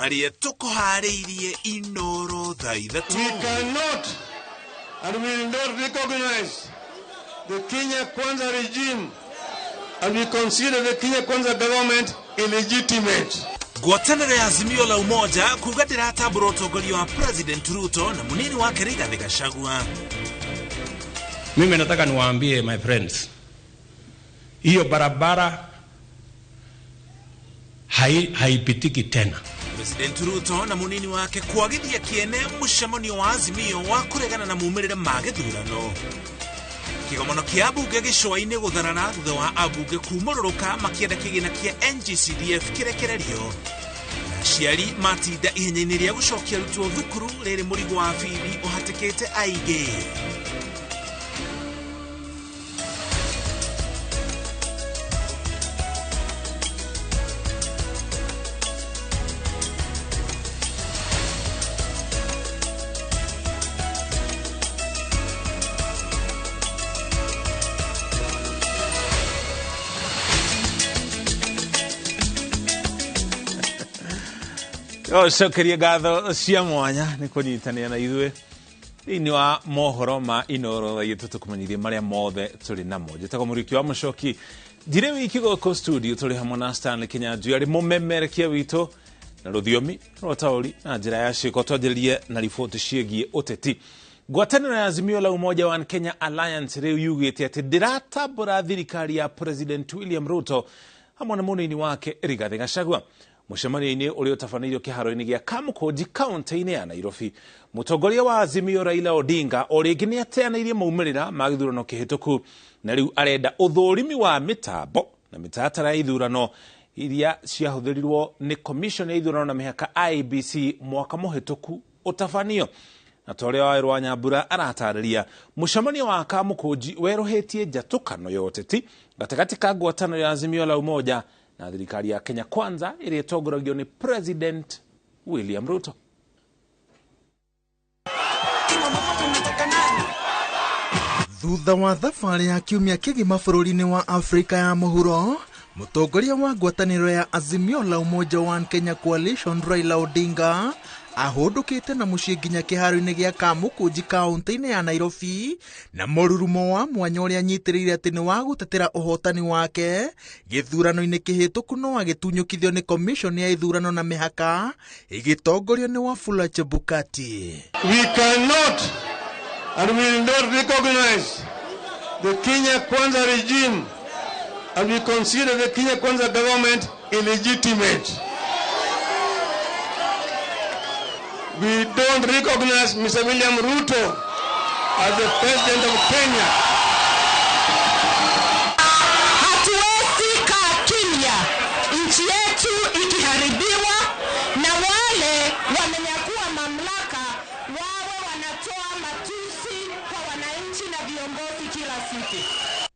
Marĩa tũkũharĩirie Inoro thaa ithatũ. We cannot and will not recognize the Kenya Kwanza regime, and we consider the Kenya Kwanza government illegitimate. Ngwatanĩro ya Azimio la Umoja kuga ndĩratambũra ũtongoria wa President Ruto na mũnini wake Rigathi Gachagua. Mimi nataka niwaambie my friends, hiyo barabara haipitiki tena. President Ruto na mũnini wake kwagithia kĩene mũcemanio wa Azimio wa kũregana na maumĩrĩra ma gĩthurano. Kĩgomano kĩa ambunge gĩcũa-inĩ gũtharara thutha wa ambunge kumũrũrũka makĩenda kĩgĩna kĩa NGCDF kĩrekererio. Na aciari matinda ihenya-inĩ rĩa gũcokia arutwo thukuru rĩrĩ mũrigo wa bithi ũhatĩkĩte aingĩ. Cokeria ngatho cia mwanya nĩ kũnyitanĩra na ithuĩ thĩinĩ wa mohoro ma Inoro thaa ithatũ tũkũmenyithie marĩa mothe tũrĩ namo. Njĩtagwo Mũriũki wa Mũcoki, ndirĩ wiki gũkũ studio, tũrĩ hamwe na Stanley Kinyanjui arĩ mũmemerekia witũ na rũthiomi rwa taũri na njĩra ya ciĩko. Twanjĩrĩrie na riboti ciĩgiĩ ũteti. Ngwatanĩro ya Azimio la Umoja One Kenya Alliance rĩu yugĩte atĩ ndĩratambũra thirikari ya President William Ruto hamwe na mũnini wake Rigathi Gachagua. Mũcemanio-inĩ ũrĩa ũtabanĩirio kĩharo-inĩ gĩa Kamũkũnji kaunti-inĩ ya Nairobi, mũtongoria wa Azimio Raila Odinga o rĩngĩ nĩ ateanĩirie maumĩrĩra ma gĩthurano kĩhĩtũku na rĩu arenda ũthũrimi wa mĩtambo na mĩtaratara ya ithurano iria ciahũthĩrirwo nĩ Commission ya ithurano na mĩhaka IEBC mwaka mũhĩtũku ũtabanio. Na ta ũrĩa Wawerũ wa Nyambura aratarĩria, mũcemanio wa Kamũkũnji werũhĩtie njatũkano ya ũteti gatagatĩ ka ngwatanĩro ya Azimio la Umoja na thirikari ya Kenya Kwanza ĩrĩa ĩtongoragio nĩ President William Ruto. Thutha wa thabarĩ ya kiumia kĩgima bũrũri-inĩ wa Afrika ya mũhuro, mũtongoria wa ngwatanĩro ya Azimio la Umoja One Kenya Coalition Raila Odinga ahũndũkĩte na mũciĩ nginya kĩharo-inĩ gĩa Kamũkũnji kaunti-inĩ ya Nairobi na mũrurumo wa mwanya ũrĩa anyitĩrĩire atĩ nĩ wa gũtetera ũhotani wake gĩthurano-inĩ kĩhĩtũku no agĩtunyũkithio nĩ Commission ya ithurano na mĩhaka ĩgĩtongorio nĩ Wafula Chebukati. We cannot and will not recognize the Kenya Kwanza regime, and we consider the Kenya Kwanza government illegitimate. We don't recognize Mr. William Ruto as the president of Kenya. Hatuwezi kaa kimya nchi yetu ikiharibiwa na wale wamenyakua mamlaka wawe wanatoa matusi kwa wananchi na viongozi kila siku.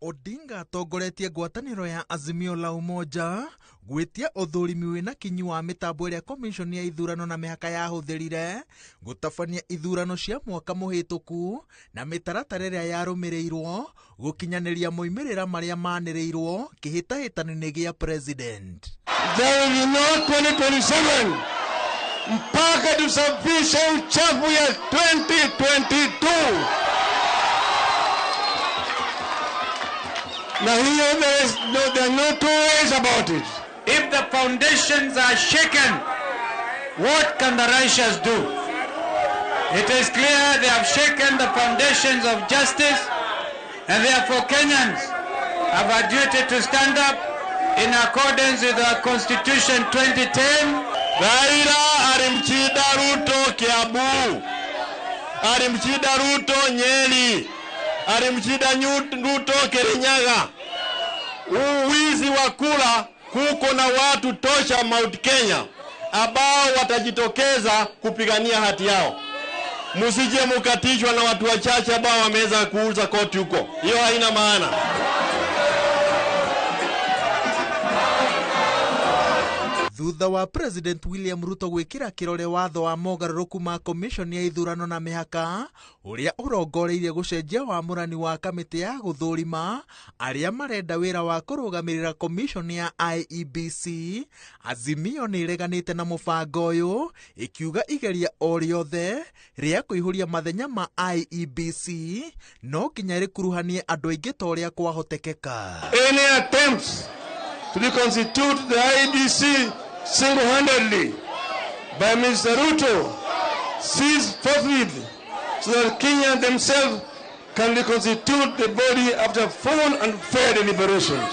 Odinga atongoretie ngwatanĩro ya Azimio la Umoja gwĩtia ũthũrimi wĩna kinyi wa mĩtambo ĩrĩa Commission ya ithurano na mĩhaka yahũthĩrire gũtabania ithurano cia mwaka mũhĩtũku na mĩtaratara ĩrĩa yarũmĩrĩirwo gũkinyanĩria moimĩrĩra marĩa manĩrĩirwo kĩhĩtahĩtano-inĩ gĩa president. There will be no 2027 mpaka tusafishe uchafu ya 2022. Na hiyo there are no two ways about it. If the foundations are shaken, what can the righteous do? It is clear they have shaken the foundations of justice, and therefore Kenyans have a duty to stand up in accordance with our Constitution 2010. Raila alimshinda Ruto Kiambu, alimshinda Ruto Nyeri, alimshinda Ruto Kirinyaga. Uwizi wa kura, kuko na watu tosha Mount Kenya ambao watajitokeza kupigania hati yao. Msije mukatishwa na watu wachache ambao wameweza kuuza koti huko. Hiyo haina maana. Thutha wa President William Ruto gwĩkĩra kĩrore watho wa mogarũrũku ma Commission ya ithurano na mĩhaka ũrĩa ũrongoreirie gũcenjia wamũrani wa kamĩtĩ ya gũthũrima arĩa marenda wĩra wa kũrũgamĩrĩra Commission ya IEBC, Azimio nĩ ĩreganĩte na mũbango ũyũ ĩkiuga igeria o rĩothe rĩa kũihũria mathenya ma IEBC no nginya rĩkuruhanie andũ aingĩ ta ũrĩa kwahotekeka. Any attempts to reconstitute the IEBC single-handedly by Mr. Ruto cease forthwith so that Kenyans themselves can reconstitute the body after full and fair deliberations.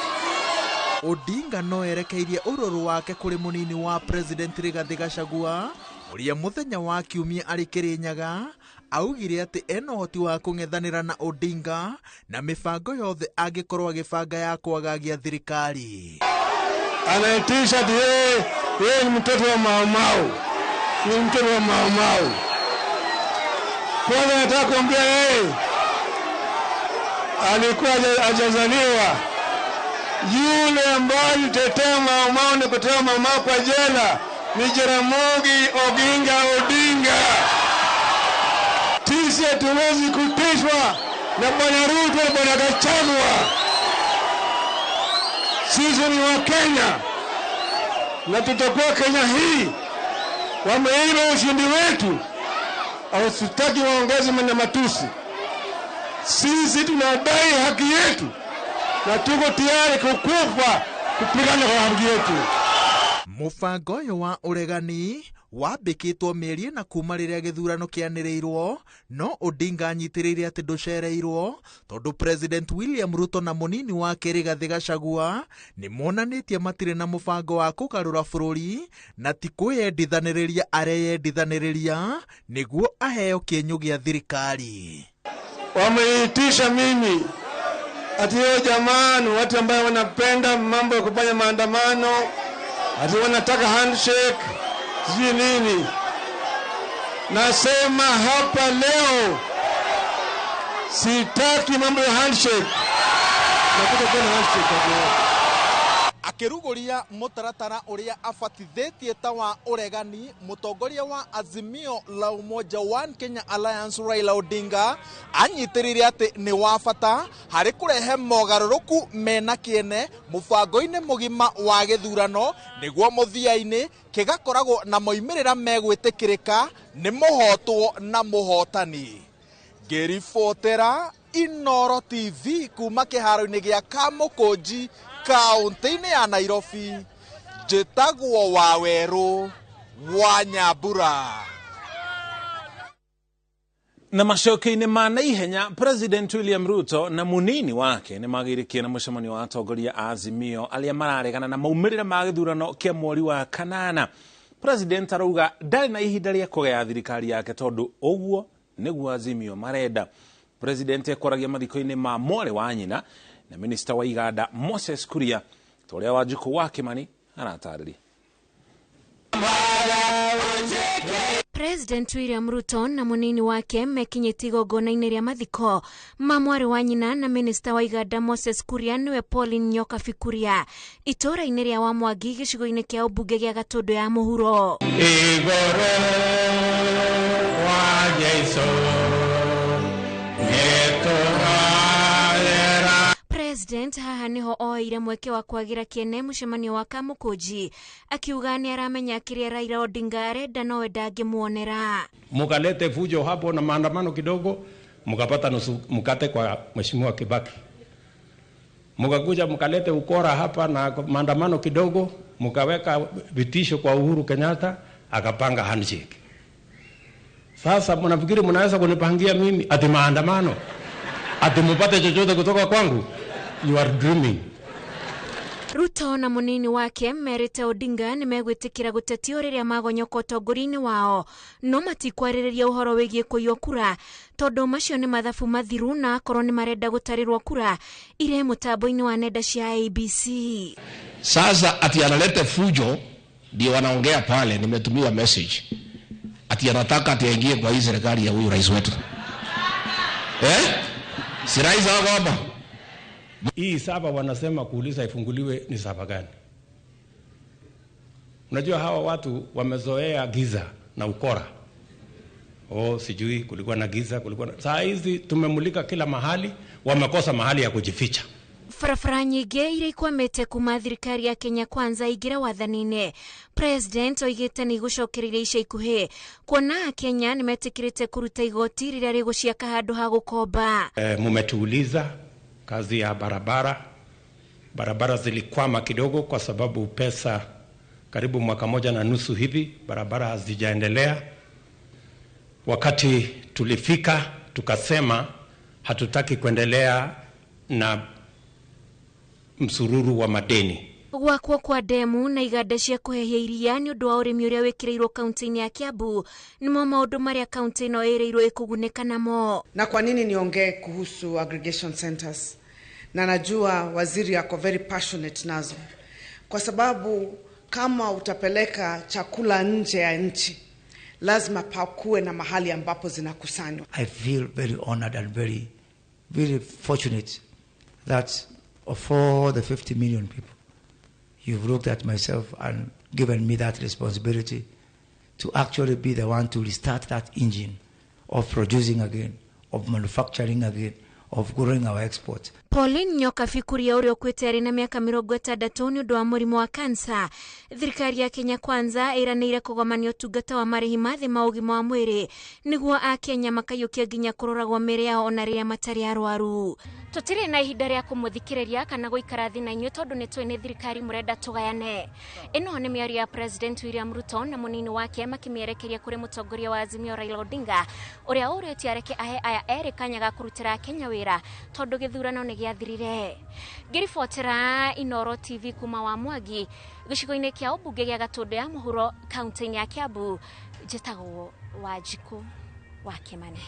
Odinga no erekeirie ũrũrũ wake kũrĩ mũnini wa President Rigathi Gachagua ũrĩa mũthenya wa kiumia arĩ Kĩrĩnyaga augire atĩ ena ũhoti wa kũng'ethanĩra na Odinga na mĩbango yothe angĩkorwo agĩbanga ya kwagagia thirikari. Anaitisha ati yeye ni mtoto wa Mau Mau, ni mtoto wa Mau Mau. Kwanza nataka kuambia yeye alikuwa hajazaliwa. Yule ambaye alitetea Mau Mau na kutoa Mau Mau kwa jela ni Jaramogi Oginga Odinga. Sisi hatuwezi kutishwa na Bwana Ruto na Bwana Gachagua. Sisi ni wa Kenya na tutakuwa Kenya hii. Wameiba ushindi wetu, hawatutaki waongeze na matusi. Sisi tunadai haki yetu na tuko tayari kukufa kupigana kwa haki yetu. Mũbango ũyũ wa ũregani wambĩkĩtwo mĩeri ĩna kuma rĩrĩa gĩthurano kĩanĩrĩirwo, no Odinga anyitĩrĩire atĩ ndũcereirwo tondũ President William Ruto na mũnini wake Rigathi Gachagua nĩ monanĩtie matirĩ na mũbango wa kũgarũra bũrũri na ti kwĩyendithanĩrĩria areyendithanĩrĩria nĩguo aheo kĩenyũ gĩa thirikari. Wameitisha mimi ati hiyo jamani, watu ambao wanapenda mambo ya kufanya maandamano, ati wanataka handshake sijui nini. Nasema hapa leo sitaki mambo ya handshake. Nataka kuona handshake hapo. Akĩrugũria mũtaratara ũrĩa abatithĩtie ta wa ũregani, mũtongoria wa Azimio la Umoja One Kenya Alliance Raila Odinga anyitĩrĩire atĩ nĩ wa bata harĩ kũrehe mogarũrũku mena kĩene mũbango-inĩ mũgima wa gĩthurano nĩguo mũthia-inĩ kĩgakoragwo na moimĩrĩra megwĩtĩkĩrĩka nĩ mũhotwo na mũhotani. Ngĩribotera Inoro TV kuma kĩharo-inĩ gĩa Kamũkũnji kaunti-inĩ ya Nairobi, njĩtagwo Wawerũ wa Nyambura. Na macokio-inĩ ma naihenya, President William Ruto na munini wake nĩ magĩrĩkie na mũcemanio wa atongoria a Azimio arĩa mararegana na maumĩrĩra ma gĩthurano kĩa mweri wa kanana. President arauga ndarĩ na ihinda rĩa kũgaya thirikari yake tondũ ũguo nĩguo Azimio marenda. President ekwaragia mathiko-inĩ ma mwarĩ wa nyina na minista wa iganda Moses Kuria ta ũrĩa Wanjikũ wa Kimani aratarĩria. President William Ruto na munini wake mekinyĩtie igongona-inĩ rĩa mathiko ma mwarĩ wa nyina na minista wa iganda Moses Kuria nĩwe Pauline Nyokabi Kuria itũũra-inĩ rĩa Wamwangi gĩcigo-inĩ kĩa ũmbunge gĩa Gatũndũ ya Mũhuro. Igũrũ wa Jesũ President haha niho oeire mweke wa kwagira kĩene mũcemanio wa Kamũkũnji akiuga nĩ aramenya kĩrĩa Raila Odinga arenda nowe ndangĩmuonera. Mukalete fujo hapo na maandamano kidogo, mukapata nusu mkate kwa Mheshimiwa Kibaki. Mukakuja mukalete ukora hapa na maandamano kidogo, mukaweka vitisho kwa Uhuru Kenyatta, akapanga handshake. Sasa mnafikiri mnaweza kunipangia mimi ati maandamano, ati mupate chochote kutoka kwangu? You are dreaming. Ruto na munini wake merite Odinga nĩ megwĩtĩkĩra gũtetio rĩrĩa magonyoka ũtongoria-inĩ wao no matikwarĩrĩria ũhoro wĩgiĩ kũiywo kura tondũ macio nĩ mathabu mathiru na akorwo nĩ marenda gũtarĩrwo kura irĩ mũtambo-inĩ wa nenda cia ABC. Sasa ati analete fujo ndio wanaongea pale, nimetumiwa message ati anataka ati aingie kwa hii serikali ya huyu rais wetu. Si rais wako hapa? Hii saba wanasema kuuliza ifunguliwe ni saba gani? Unajua hawa watu wamezoea giza na ukora. Oh, sijui kulikuwa na giza, kulikuwa na... Saa hizi tumemulika kila mahali, wamekosa mahali ya kujificha. Barabara nyingĩ iria ikwamĩte kuma thirikari ya Kenya Kwanza ingĩra wathani-inĩ, President oigĩte nĩ igũcokereria ica ikuhĩ kuona Kenya nĩ metĩkĩrĩte kũruta igoti rĩrĩa rĩgũciaka handũ ha gũkomba. Mumetuuliza kazi ya barabara. Barabara zilikwama kidogo kwa sababu pesa karibu mwaka moja na nusu hivi barabara hazijaendelea. Wakati tulifika tukasema hatutaki kuendelea na msururu wa madeni. Gwakwo kwa demu na iganda cia kũhehia iria nĩ ũndũ wa ũrĩmi ũrĩa wĩkĩrĩirwo kaunti-inĩ ya Kiambu nĩmo maũndũ marĩa kaunti ĩno ĩrĩirwo ĩkũgunĩka namo. Na kwa nini niongee kuhusu aggregation centers? Na najua waziri ako very passionate nazo, kwa sababu kama utapeleka chakula nje ya nchi lazima pakuwe na mahali ambapo zinakusanywa. I feel very honored and very, very fortunate that of all the 50 million people, you've looked at myself and given me that responsibility to actually be the one to restart that engine of producing again, of manufacturing again, of growing our export. Pauline Nyoka Fikuria ũrĩa ũkuĩte arĩ na mĩaka 60 nĩ ũndũ wa mũrimũ wa kansa. Thirikari ya Kenya Kwanza ĩranĩire kũgomania ũtungata wa marĩhi ma thĩ ma ũgima wa mwĩrĩ nĩguo akenya makaiyũkia nginya kũroragwo mĩĩrĩ yao ona rĩrĩa matarĩ arwaru. Tũtirĩ na ihinda rĩa kũmũthikĩrĩria kana gũikara thĩ na inyuĩ tondũ nĩ tũĩ nĩ thirikari mũrenda tũgayane. Ĩno nĩ mĩario ya President William Ruto na mũnini wake makĩmĩerekeria kũrĩ mũtongoria wa Azimio Raila Odinga ũrĩa ũrĩtie areke ahe aya erĩ kanya ga kũrutĩra Kenya wĩra tondũ gĩthurano nĩ gĩathirire. Ngĩribotera Inoro TV kuma wa Mwangi gĩcigo-inĩ kĩa ũmbunge gĩa Gatũndũ ya Mũhuro kaunti-inĩ ya Kiambu, njĩtagwo Wanjikũ wa Kĩmane.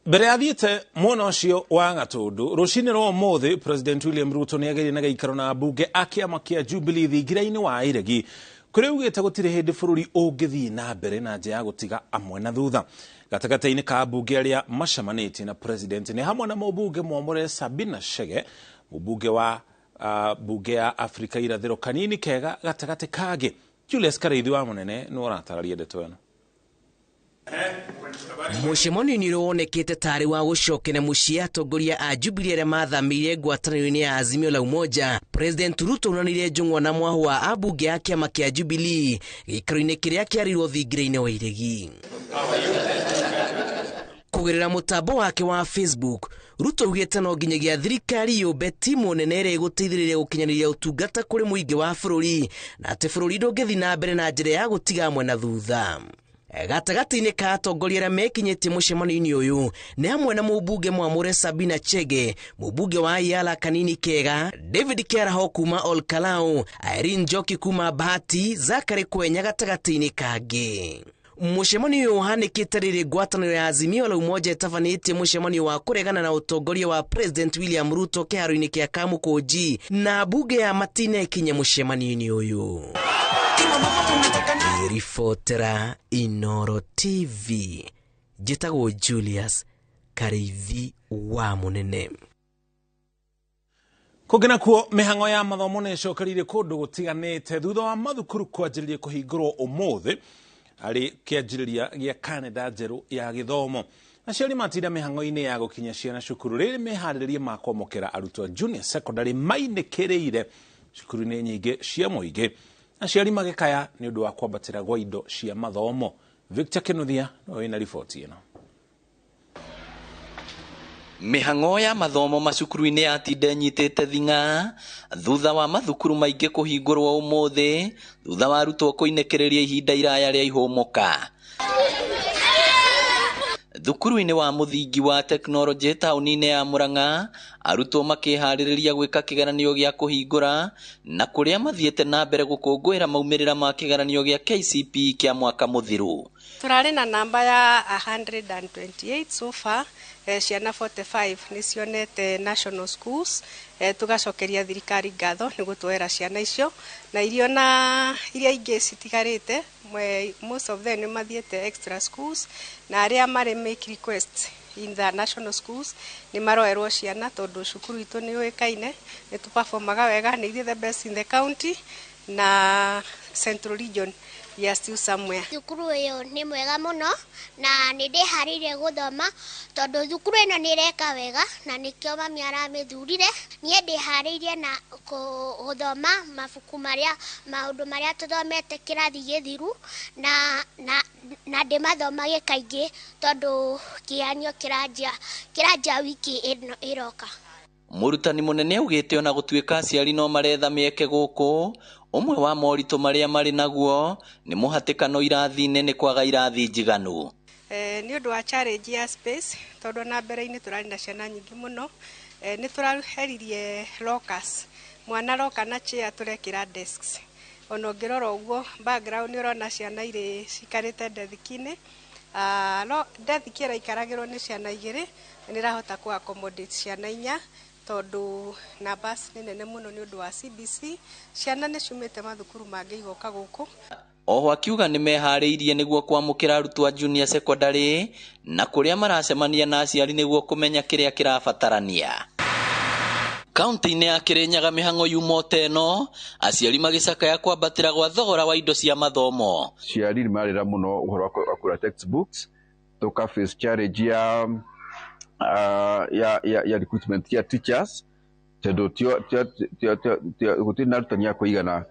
Mbere athiĩte mwena ũcio wa Gatũndũ rũcinĩ rwa ũmũthĩ, President William Ruto nĩ agerie na gĩikaro na ambunge a kĩama kĩa Jubilee thingira-inĩ wa Iregi kũrĩa augĩte gũtirĩ hĩndĩ bũrũri ũngĩthiĩ na mbere na njĩra ya gũtiga amwe na thutha. Gatagatĩ-inĩ ka ambunge arĩa macemanĩtie na President nĩ hamwe na mũmbunge Mwamũre Sabina Chege, mũmbunge wa bunge ya Afrika irathĩro Kanini Kega gatagatĩ kangĩ. Julius Karĩithi wa Mũnene nĩ ũratararia ndeto ĩno. Mũcemanio-inĩ ũrĩa wonekete tarĩ wa gũcokera mũciĩ atongoria a Jubilee arĩa mathamĩire ngwatanĩro-inĩ ya Azimio la Umoja, President Ruto onanirie njũng'wa na mwahu wa ambunge a kĩama kĩa Jubilee gĩikaro-inĩ kĩrĩa kĩarĩirwo thingira-inĩ wa Iregi. Kũgerera mũtambo wake wa Facebook, Ruto augĩte no nginyagia thirikari yũmbe timu nene ĩrĩa ĩgũteithĩrĩria gũkinyanĩria ũtungata kũrĩ mũingĩ wa bũrũri na atĩ bũrũri ndũngĩthiĩ na mbere na njĩra ya gũtiga amwe na thutha. Gatagatĩ-inĩ ka atongoria arĩa mekinyĩtie mũcemanio-inĩ ũyũ nĩ hamwe na mũmbunge Mwamũre Sabina Chege, mũmbunge wa Yala Kanini Kega, David Keraho kuma Olkalau, Irene Njoki kuma Bahati, Zachary Kwenya gatagatĩ-inĩ kangĩ. Mũcemanio ũyũ ũhanĩkĩte rĩrĩ ngwatanĩro ya Azimio la Umoja ĩtabanĩtie mũcemanio wa kũregana na ũtongoria wa President William Ruto kĩharo-inĩ kĩa Kamũkũnji na mbunge ya Matina ĩkinye mũcemanio-inĩ ũyũ. Ribotera Inoro TV, njĩtagwo Julius Karĩithi wa Mũnene. Kũngĩ nakuo mĩhang'o ya mathomo nĩ ĩcokereirie kũndũ gũtiganĩte thutha wa mathukuru kwanjĩrĩria kũhingũrwo ũmũthĩ harĩ kĩanjĩrĩria gĩa kanenda njerũ ya gĩthomo. Aciari matinda mĩhang'o-inĩ ya gũkinya ciana cukuru rĩrĩ meharĩrĩria ma kwamũkĩra arutwo junior secondary mainĩkĩrĩire cukuru-inĩ nyingĩ cia mũingĩ. Aciari magĩkaya nĩ ũndũ wa kwambatĩra gwa indo cia mathomo. Victor Kinuthia nĩwe wĩna riboti ĩno. Mĩhang'o ya mathomo macukuru-inĩ yatinda ĩnyitĩte thing'a thutha wa mathukuru maingĩ kũhingũrwo ũmũthĩ thutha wa arutwo kũinĩkĩrĩria ihinda iraya rĩa ihũmũka. Thukuru-inĩ wa mũthingi wa tekinoronjĩ taũni-inĩ ya Murang'a arutwo makĩharĩrĩria gwĩka kĩgeranio gĩa kũhingũra na kũrĩa mathiĩte na mbere gũkũngũĩra maumĩrĩra ma kĩgeranio gĩa KCPE kĩa mwaka mũthiru. Tũrarĩ na namba ya 128 so far, ciana 45 nĩ cionete national schools, tũgacokeria thirikari ngatho nĩ gũtwera ciana icio na irio na iria ingĩ citigarĩte, most of them nĩ mathiĩte extra schools na arĩa marĩ make request in the national schools nĩ maroerwo ciana tondũ cukuru itũ nĩ yũĩkaine, nĩ tũperformaga wega, nĩ ithuĩ the best in the county. Na Central Region we are still somewhere. Thukuru ĩyo nĩ mwega mũno na nĩ ndĩharĩirie gũthoma tondũ thukuru ĩno nĩ ĩreka wega na nĩkĩo mami aramĩthurire. Niĩ ndĩharĩirie na gũthoma mabuku marĩa maũndũ marĩa tũthomete kĩrathi gĩthiru na ndĩmathomage kaingĩ tondũ kĩgeranio kĩranjia wiki ĩno ĩroka. Mũrutani mũnene augĩte ona gũtuĩka aciari no maretha mĩeke gũkũ, ũmwe wa moritũ marĩa marĩ naguo nĩ mũhatĩkano irathi-inĩ nĩ kwaga irathi njiganu. Nĩ ũndũ wa challenge ya space tondũ na mbere-inĩ tũrarĩ na ciana nyingĩ mũno, nĩ tũraheririe lockers, mwana roka na chair tũrekĩra desks. Ona ũngĩrora ũguo background nĩ ũrona ciana irĩ cikarĩte ndethiki-inĩ. Ndethiki ĩraikaragĩrwo nĩ ciana igĩrĩ, nĩ ĩrahota kũ accommodate ciana inya tondũ numbers nĩ nene mũno nĩ ũndũ wa CBC. Ciana nĩ ciumĩte mathukuru mangĩ igoka gũkũ. Oho akiuga nĩ meharĩirie nĩguo kwamũkĩra arutwo a junior secondary na kũrĩa maracemania na aciari nĩguo kũmenya kĩrĩa kĩrabatarania. Kaunti-inĩ ya Kirinyaga mĩhang'o yuma ĩno, aciari magĩcakaya kwambatĩra gwa thogora wa indo cia mathomo. Aciari nĩ marĩra mũno ũhoro wa kũgũra textbooks, tũka face challenge ya recruitment ya teachers tondũ gũtirĩ na arutani a kũigana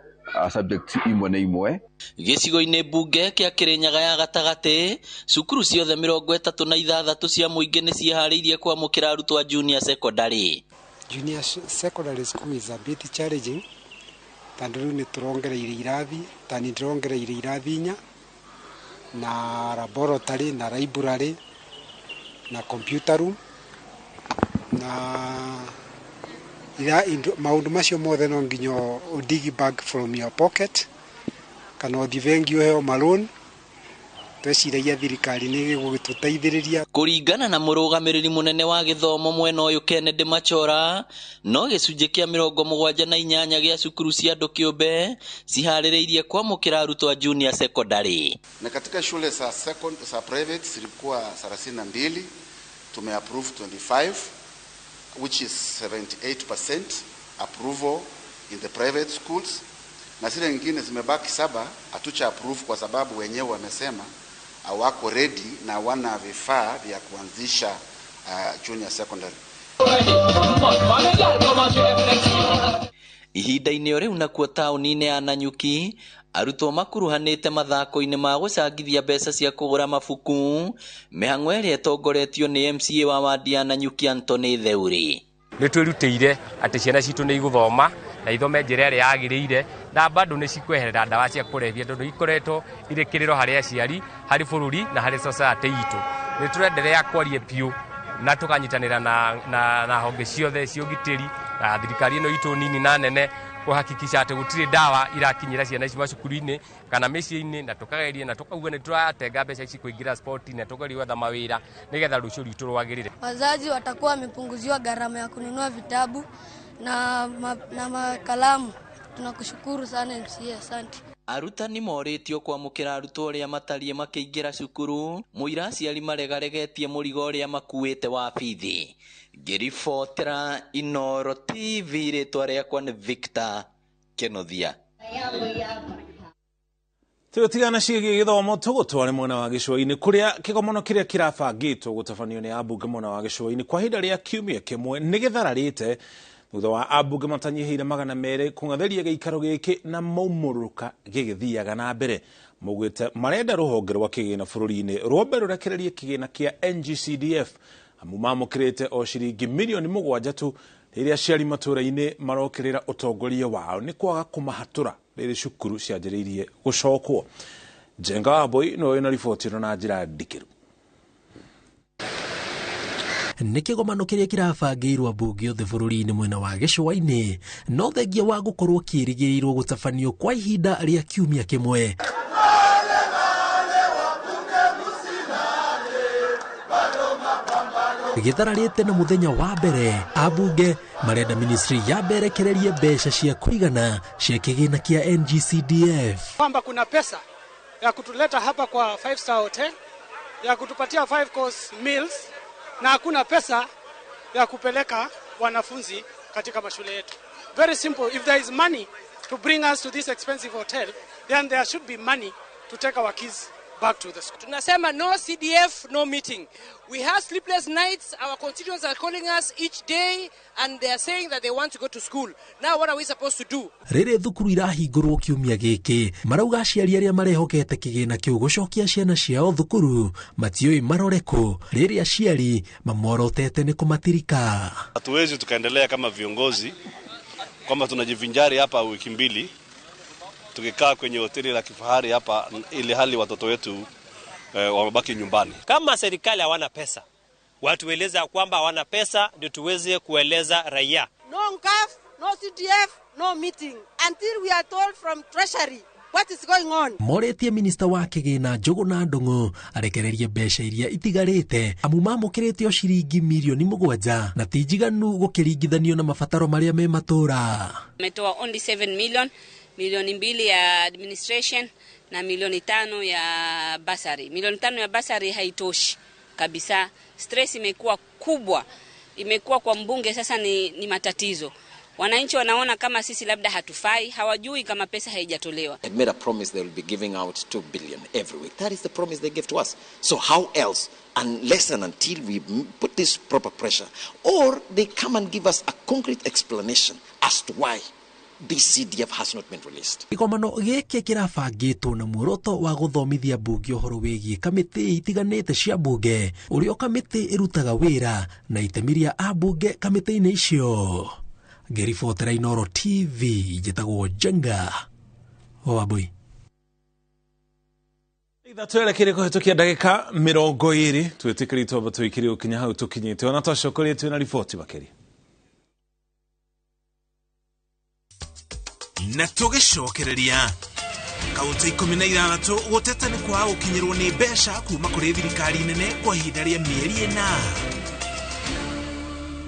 subject imwe na imwe. Gĩcigo-inĩ mbunge kĩa Kirinyaga ya gatagatĩ, cukuru ciothe 36 cia mũingĩ nĩ ciĩharĩirie kwamũkĩra arutwo a junior secondary. Junior secondary school is a bit challenging tondũ rĩu nĩ tũrongereire irathi, ta nĩ ndĩrongereire irathi inya na laboratory na library na computer room na maũndũ macio mothe no nginya ũdig back from your pocket kana ũthiĩ bengi ũheo maloan. Tweciragia thirikari nĩ ĩgũgĩtũteithĩrĩria. Kũringana na mũrũgamĩrĩri mũnene wa gĩthomo mwena ũyũ Kennedy Machora, no gĩcunjĩ kĩa 78 gĩa cukuru cia andũ kĩũmbe ciharĩrĩirie kwamũkĩra arutwo a junior secondary. Na katika shule za za private zilikuwa 32, tumeapprove 25 which is 78% approval in the private schools, na zile nyingine zimebaki 7 hatucha approve kwa sababu wenyewe wamesema hawako ready na wana vifaa vya kuanzisha junior secondary. Ihinda-inĩ o rĩu nakuo taũni-inĩ ya Nanyuki, arutwo makuruhanĩte mathako-inĩ ma gũcangithia mbeca cia kũgũra mabuku, mĩhang'o ĩrĩa ĩtongoretio nĩ MCA wa wadi ya Nanyuki Anthony Theuri. Nĩ twĩrutĩire atĩ ciana citũ nĩ igũthoma na ithome njĩra ĩrĩa yagĩrĩire na bado nĩ cikweherera ndawa cia kũrebia tondũ ikoretwo irĩ kĩrĩro harĩ aciari, harĩ bũrũri na harĩ society itũ. Nĩ tũrenderea kwaria biũ na tũkanyitanĩra na honge ciothe cia ũgitĩri na thirikari ĩno itũ nini na nene kuhakikisha atĩ gũtirĩ ndawa irakinyĩra ciana ici macukuru-inĩ kana mĩciĩ-inĩ, na tũkageria na tũkauga nĩ tũratenga mbeca ici kũingĩra sport na tũkageria gwetha mawĩra nĩgetha rũciũ rwitũ rwagĩrĩre. Wazazi watakuwa wamepunguziwa gharama ya kununua vitabu na makalamu. Tunakushukuru sana MCA, asante. Arutani morĩtio kwamũkĩra arutwo arĩa matariĩ makĩingĩra cukuru, mũira aciari maregaregetie mũrigo ũrĩa makuĩte wa bithi. Ngĩribotera Inooro TV, rĩtwa rĩakwa nĩ Victor Kenothia. Tũtigana ciĩgiĩ gĩthomo tũgũtware mwena wa gĩcũa-inĩ kũrĩa kĩgomano kĩrĩa kĩrabangĩtwo gũtabanio nĩ ambunge mwena wa gĩcũa-inĩ kwa ihinda rĩa kiumia kĩmwe nĩ gĩthararĩte thutha wa ambunge matanyihĩire 200 kũng'athĩria gĩikaro gĩkĩ na maumũrũka gĩgĩthiaga na mbere. Maugĩte marenda rũhonge rwa kĩgĩna bũrũri-inĩ rwambe rũrekererie kĩgĩna kĩa NGCDF amu mamũkĩrĩte o ciringi mirioni 7 tu rĩrĩa aciari matũũra-inĩ marokĩrĩra ũtongoria wao nĩ kwaga kũmahatũra rĩrĩ cukuru cianjĩrĩirie gũcokwo. Njenga Wambui nĩwe wĩna riboti ĩno na njĩra ndikĩru. Nĩ kĩgomano kĩrĩa kĩrabangĩirwo ambunge othe bũrũri-inĩ mwena wa gĩcũa-inĩ no thengia wa gũkorwo kĩrĩgĩrĩirwo gũtabanio kwa ihinda rĩa kiumia kĩmwe. Gĩthararĩte na mũthenya wa mbere, ambunge marenda ministry ya mberekererie mbeca cia kũigana cia kĩgĩna kĩa NGCDF. Kwamba kuna pesa ya kutuleta hapa kwa 5 star hotel, ya kutupatia 5 course meals, na hakuna pesa ya kupeleka wanafunzi katika mashule yetu. Very simple, if there is money to bring us to this expensive hotel, then there should be money to take our kids back to the school. Tunasema no CDF, no meeting. We have sleepless nights. Our constituents are calling us each day and they are saying that they want to go to school. Now what are we supposed to do? Rĩrĩ thukuru irahingũrwo kiumia gĩkĩ, marauga aciari arĩa marehokete kĩgĩna kĩu gũcokia ciana ciao thukuru matiũĩ marore kũ, rĩrĩ aciari mamorotete nĩ kũmatirika. Hatuwezi tukaendelea kama viongozi kwamba tunajivinjari hapa wiki mbili tukikaa kwenye hoteli la kifahari hapa, ili hali watoto wetu wamebaki nyumbani. Kama serikali hawana pesa, watueleza kwamba hawana pesa ndio tuweze kueleza raia. No NGAAF, no CDF, no meeting until we are told from Treasury what is going on. Moretie minista wa kĩgĩna Njũgũna Ndung'u arekererie mbeca iria itigarĩte amu mamũkĩrĩte o ciringi mirioni 7 na ti njiganu gũkĩringithanio na mabataro marĩa me matũra. Ametoa only 7 million, milioni 2 ya administration na milioni 5 ya basari. Milioni 5 ya basari haitoshi kabisa. Stress imekuwa kubwa, imekuwa kwa mbunge sasa ni matatizo. Wananchi wanaona kama sisi labda hatufai, hawajui kama pesa haijatolewa. They made a promise they will be giving out 2 billion every week. That is the promise they gave to us. So how else, unless and until we put this proper pressure, or they come and give us a concrete explanation as to why this CDF has not been released. Kĩgomano gĩkĩ kĩrabangĩtwo na muoroto wa gũthomithia mbunge ũhoro wĩgiĩ kamĩtĩ itiganĩte cia mbunge, ũrĩa kamĩtĩ ĩrutaga wĩra na itemi rĩa ambunge kamĩtĩ-inĩ icio. Ngĩribotera Inooro TV, njĩtagwo Njenga Wambui. Ithatũ erekire kũhĩtũkia ndagĩka 20 twĩtĩkĩrĩtwo amba tũikĩrie gũkinya hau tũkinyĩte, ona twacokerie twĩna riboti makĩria. Na tũgĩcokereria kaunti 16 gũteta nĩ kwaga gũkinyĩrwo nĩ mbeca kuma kũrĩ thirikari nene kwa ihinda rĩa mĩeri 4.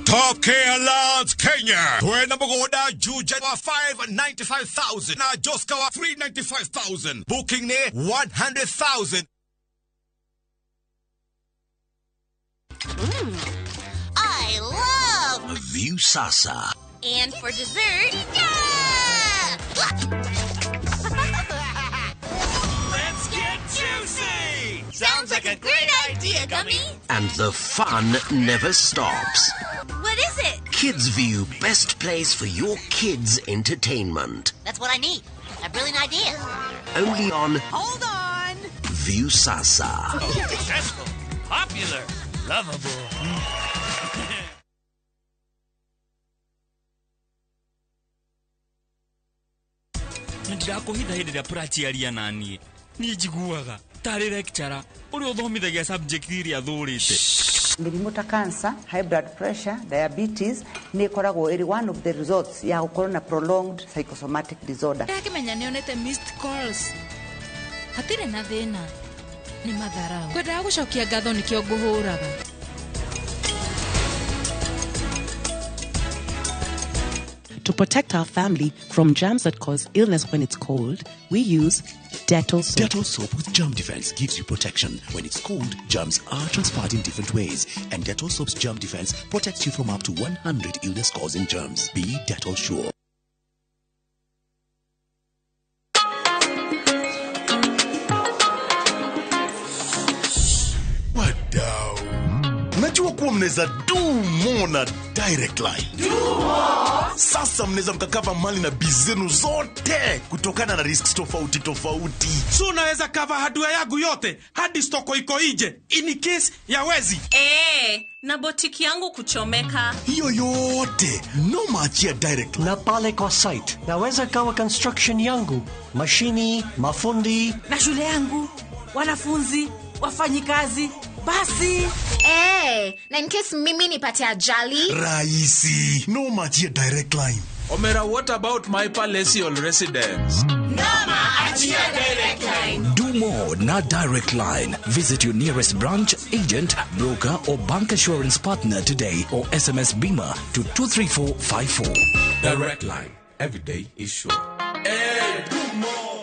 Top Care Lands Kenya. Twena mugunda Juja wa 595,000 na Joska wa 395,000. Booking ne 100,000. I love View Sasa. And for dessert, Let's get juicy! Sounds like a great idea, Gummy. And the fun never stops. What is it? Kids View, best place for your kids' entertainment. That's what I need. A brilliant idea. Only on Hold on. View Sasa. Successful, popular, lovable. Ndirakuhitha hĩndĩ ĩrĩa Prachi na niĩ niĩ njiguaga tarĩ lecturer ũrĩa ũthomithagia subject iria thũrĩte. Mĩrimũ ta cancer, high blood pressure, diabetes nĩ ĩkoragwo ĩrĩ one of the results ya gũkorwo na prolonged psychosomatic disorder. Ndakĩmenya nĩonete missed calls. Hatirĩ na thĩna, nĩ matharau. Ngwendaga gũcokia ngatho nĩkĩo ngũhũraga. To protect our family from germs that cause illness when it's cold, we use Dettol soap. Dettol soap with germ defense gives you protection. When it's cold, germs are transferred in different ways, and Dettol soap's germ defense protects you from up to 100 illness-causing germs. Be Dettol sure. Wadau, najua kuwa mnaweza do more na Direct Line. Do more. Sasa mnaweza mkakava mali na biz zenu zote kutokana na risks tofauti tofauti. So unaweza cover hardware yangu yote hadi stoko iko nje in case ya wezi. Na botiki yangu kuchomeka. Hiyo yote no maachia Direct Line. Na pale kwa site naweza kawa construction yangu, mashini, mafundi na shule yangu, wanafunzi, wafanyikazi. Basi. Na in case mimi nipate ajali. Raisi, no maachia Direct Line. Omera, what about my palatial residence? Noma achia Direct Line. Do more na Direct Line. Visit your nearest branch, agent, broker or bank assurance partner today or SMS BIMA to 23454. Direct Line. Every day is sure. Hey, do more.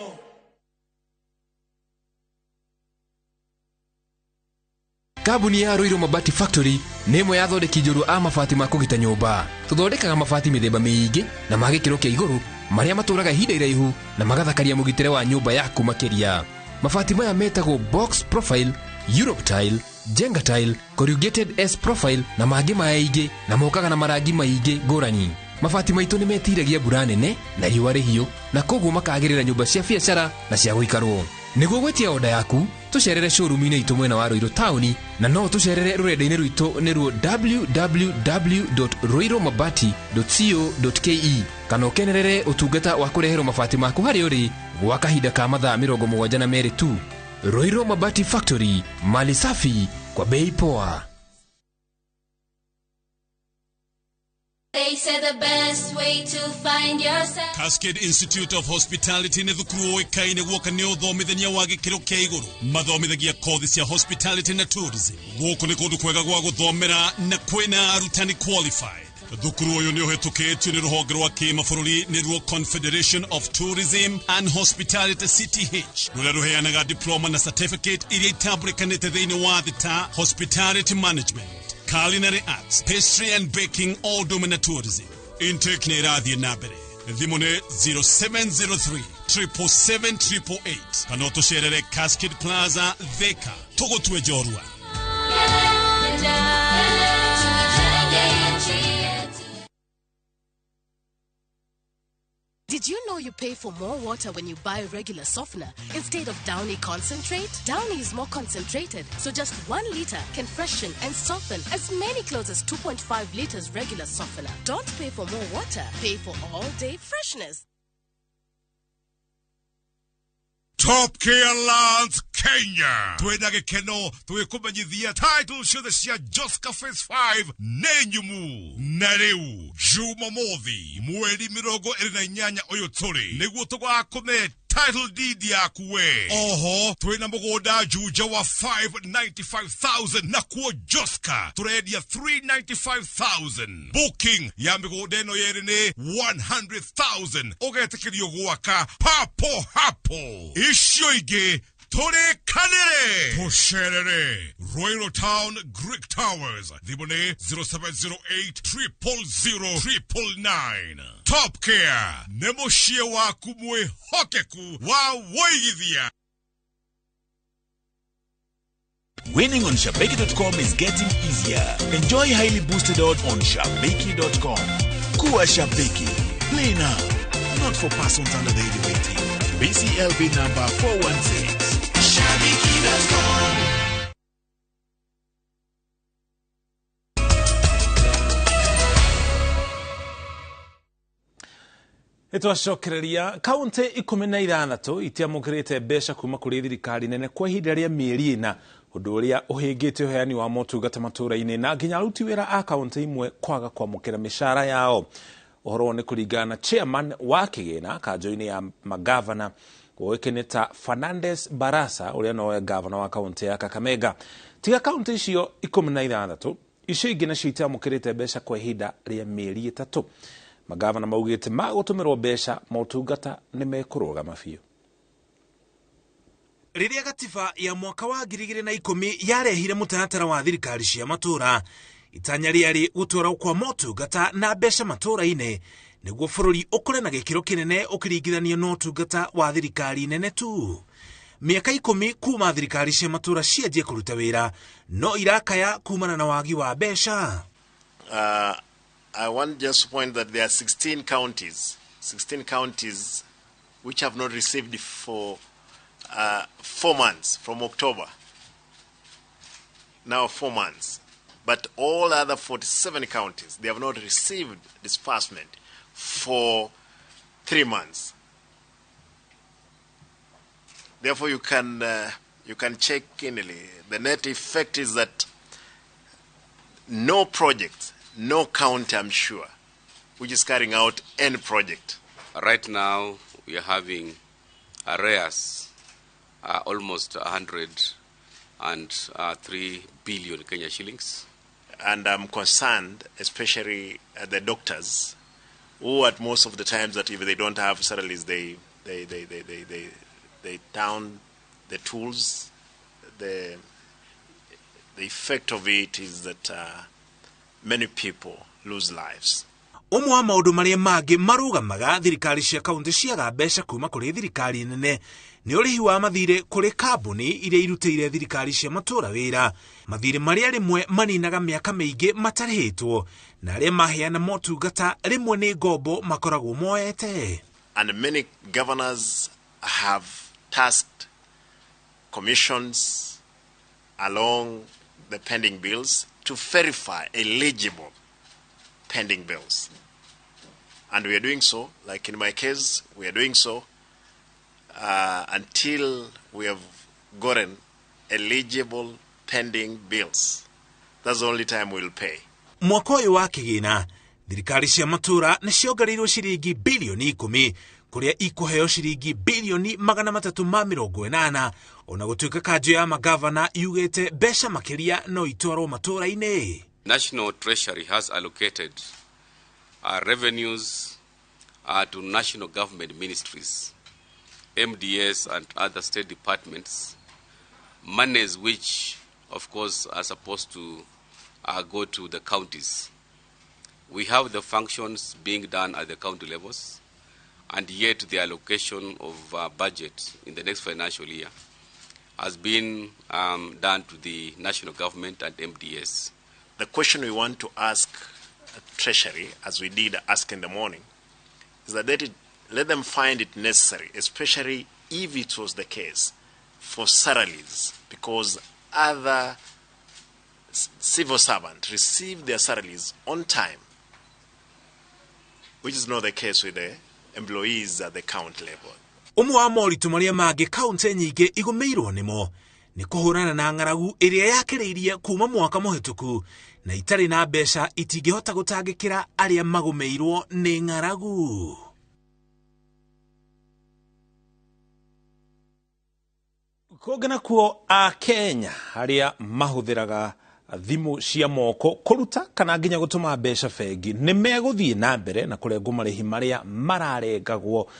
Kambuni ya Ruiru Mabati Factory nĩ ĩmwe ya athondeki njorua a mabati ma kũgita nyũmba. Tũthondekaga mabati mĩthemba mĩingĩ na ma gĩkĩro kĩa igũrũ marĩa matũraga ihinda iraihu na magathakaria mũgitĩre wa nyũmba yaku makĩria. Mabati maya metagwo box profile, Europe tile, Jenga tile, corrugated S profile na mangĩ maingĩ, na mokaga na marangi maingĩ ngũrani. Mabati maitũ nĩ metiragia mbura nene na riũa rĩhiũ, na koguo makagĩrĩra nyũmba cia biacara na cia gũikarwo. Nĩguo gwĩtia oda yaku, tũcerere showroom-inĩ itũ mwena wa Ruiru taũni, na no tũcerere rũrenda-inĩ rwitũ nĩruo www.ruirumabati.co.ke, kana ũkenerere ũtungata wa kũreherwo mabati maku harĩa ũrĩ gwa kahinda ka mathaa 72 tu. Ruiru Mabati Factory, mali safi kwa bei poa. They said the best way to find yourself. Cascade Institute of Hospitality nĩ thukuru ũĩkaine guoka nĩ ũthomithania wa gĩkĩro kĩa igũrũ. Mathomithagia kothi cia hospitality na tourism. Gũkũ nĩ kũndũ kwega gwa gũthomera na kwĩna arutani qualified. Thukuru ũyũ nĩ ũhĩtũkĩtio nĩ rũhonge rwa kĩmabũrũri nĩruo Confederation of Tourism and Hospitality CTH, rũrĩa rũheanaga diploma na certificate iria itambũrĩkanĩte thĩinĩ wa thĩ ta hospitality management, culinary arts, pastry and baking, all na tourism. Intake nĩ ĩrathiĩ na mbere. Thimũ nĩ 0703 777 888 kana ũtũcerere Cascade Plaza, Thika. Tũgũtue njorua. Did you know you pay for more water when you buy regular softener instead of Downy concentrate? Downy is more concentrated, so just 1 liter can freshen and soften as many clothes as 2.5 liters regular softener. Don't pay for more water, pay for all-day freshness. Top Care Lands Kenya. Twina gĩkeno twĩkũmenyithia title ciothe cia Joska Phase 5 nĩ nyumu. Na rĩu Jumamothi mweri 28 ũyũ tũrĩ nĩguo tũgakũne title deed yaku we. Oho twina mũgũnda Juja wa 595,000 na kuo Joska tũrendia 395,000. Booking ya mĩgũnda ĩno yerĩ nĩ 100,000. Ũgetĩkĩrio gwaka papo hapo. Icio ingĩ tũrĩkanĩre. Tũcerere Royal Town Greek Towers. Thimũ nĩ 0708 000 999. Top Care nĩ mũciĩ waku mwĩhokeku wa wũigithia. Winning on Shabiki.com is getting easier. Enjoy highly boosted odds on Shabiki.com. Kuwa Shabiki. Play now. Not for persons under the age of 18. BCLB number 416. Shabiki.com. Nĩtwacokereria kaunti 16 itiamũkĩrĩte mbeca kuma kũrĩ thirikari nene kwa ihinda rĩa mĩeri 4, ũndũ ũrĩa ũhĩngĩte ũheani wa motungata matũũra-inĩ na nginya aruti wĩra a kaunti imwe kwaga kwamũkĩra mĩcara yao. Ũhoro nĩ kũringana na chairman wa kĩgĩna kanjũ-inĩ ya magavana ũĩkaine ta Fernandez Barasa, ũrĩa nowe gavana wa kaunti ya Kakamega. Tiga kaunti icio 16, icio ingĩ nacio itiamũkĩrĩte mbeca kwa ihinda rĩa mĩeri 3. Magavana maugĩte magũtũmĩrwo mbeca motungata nĩ mekũrũgama biũ. Rĩrĩa gatiba ya mwaka wa 2010 yarehire mũtaratara wa thirikari cia matũũra, itanya rĩarĩ gũtwarwo kwa motungata na mbeca matũũra-inĩ nĩguo bũrũri ũkũre na gĩkĩro kĩnene ũkĩringithanio na ũtungata wa thirikari nene tu. Mĩaka 10 kuma thirikari cia matũũra cianjie kũruta wĩra, no irakaya kumana na wagi wa mbeca. I want just to point that there are 16 counties which have not received for 4 months from October. Now 4 months. But all other 47 counties, they have not received disbursement for 3 months. Therefore, you can check keenly. The net effect is that no project, no county, I'm sure, which is carrying out any project. Right now, we are having arrears almost 103 billion Kenya shillings. And I'm concerned, especially the doctors, who at most of the times that if they don't have salaries, they down the tools. The effect of it is that many people lose lives. Ũmwe wa maũndũ marĩa mangĩ marũgamaga thirikari cia kaunti ciaga mbeca kuma kũrĩ thirikari nene nĩ ũrĩhi wa mathirĩ kũrĩ kambuni iria irutĩire thirikari cia matũũra wĩra, mathirĩ marĩa rĩmwe maninaga mĩaka mĩingĩ matarĩhĩtwo na arĩa maheana motungata rĩmwe nĩ ngombo makoragwo moete. And many governors have tasked commissions along the pending bills to verify eligible pending bills. And we are doing so, like in my case, we are doing so until we have gotten eligible pending bills. That's the only time we'll pay. Mwaka ũyũ wa kĩgĩna, thirikari cia matũũra nĩ ciongereirwo ciringi bilioni 10 kũrĩa ikũheo ciringi bilioni 380, ona gũtuĩka kanjũ ya magavana yugĩte mbeca makĩria no itwarwo matũũra-inĩ. National Treasury has allocated revenues to national government ministries, MDS and other state departments, monies which, of course, are supposed to go to the counties. We have the functions being done at the county levels, and yet the allocation of budget in the next financial year has been done to the national government and MDS. The question we want to ask Treasury, as we did ask in the morning, is that let them find it necessary, especially if it was the case, for salaries, because other civil servants receive their salaries on time, which is not the case with the employees at the county level. Ũmwe wa moritũ marĩa mangĩ kaunti nyingĩ igũmĩirwo nĩmo nĩ kũhũrana na ng'aragu ĩrĩa yakĩrĩirie kuma mwaka mũhĩtũku na itarĩ na mbeca itingĩhota gũtangĩkĩra arĩa magũmĩirwo nĩ ng'aragu. Kũngĩ nakuo Akenya arĩa mahũthĩraga thimũ cia moko kũruta kana nginya gũtũma mbeca bengi nĩ megũthiĩ na mbere na kũrengwo marĩhi marĩa mararengagwo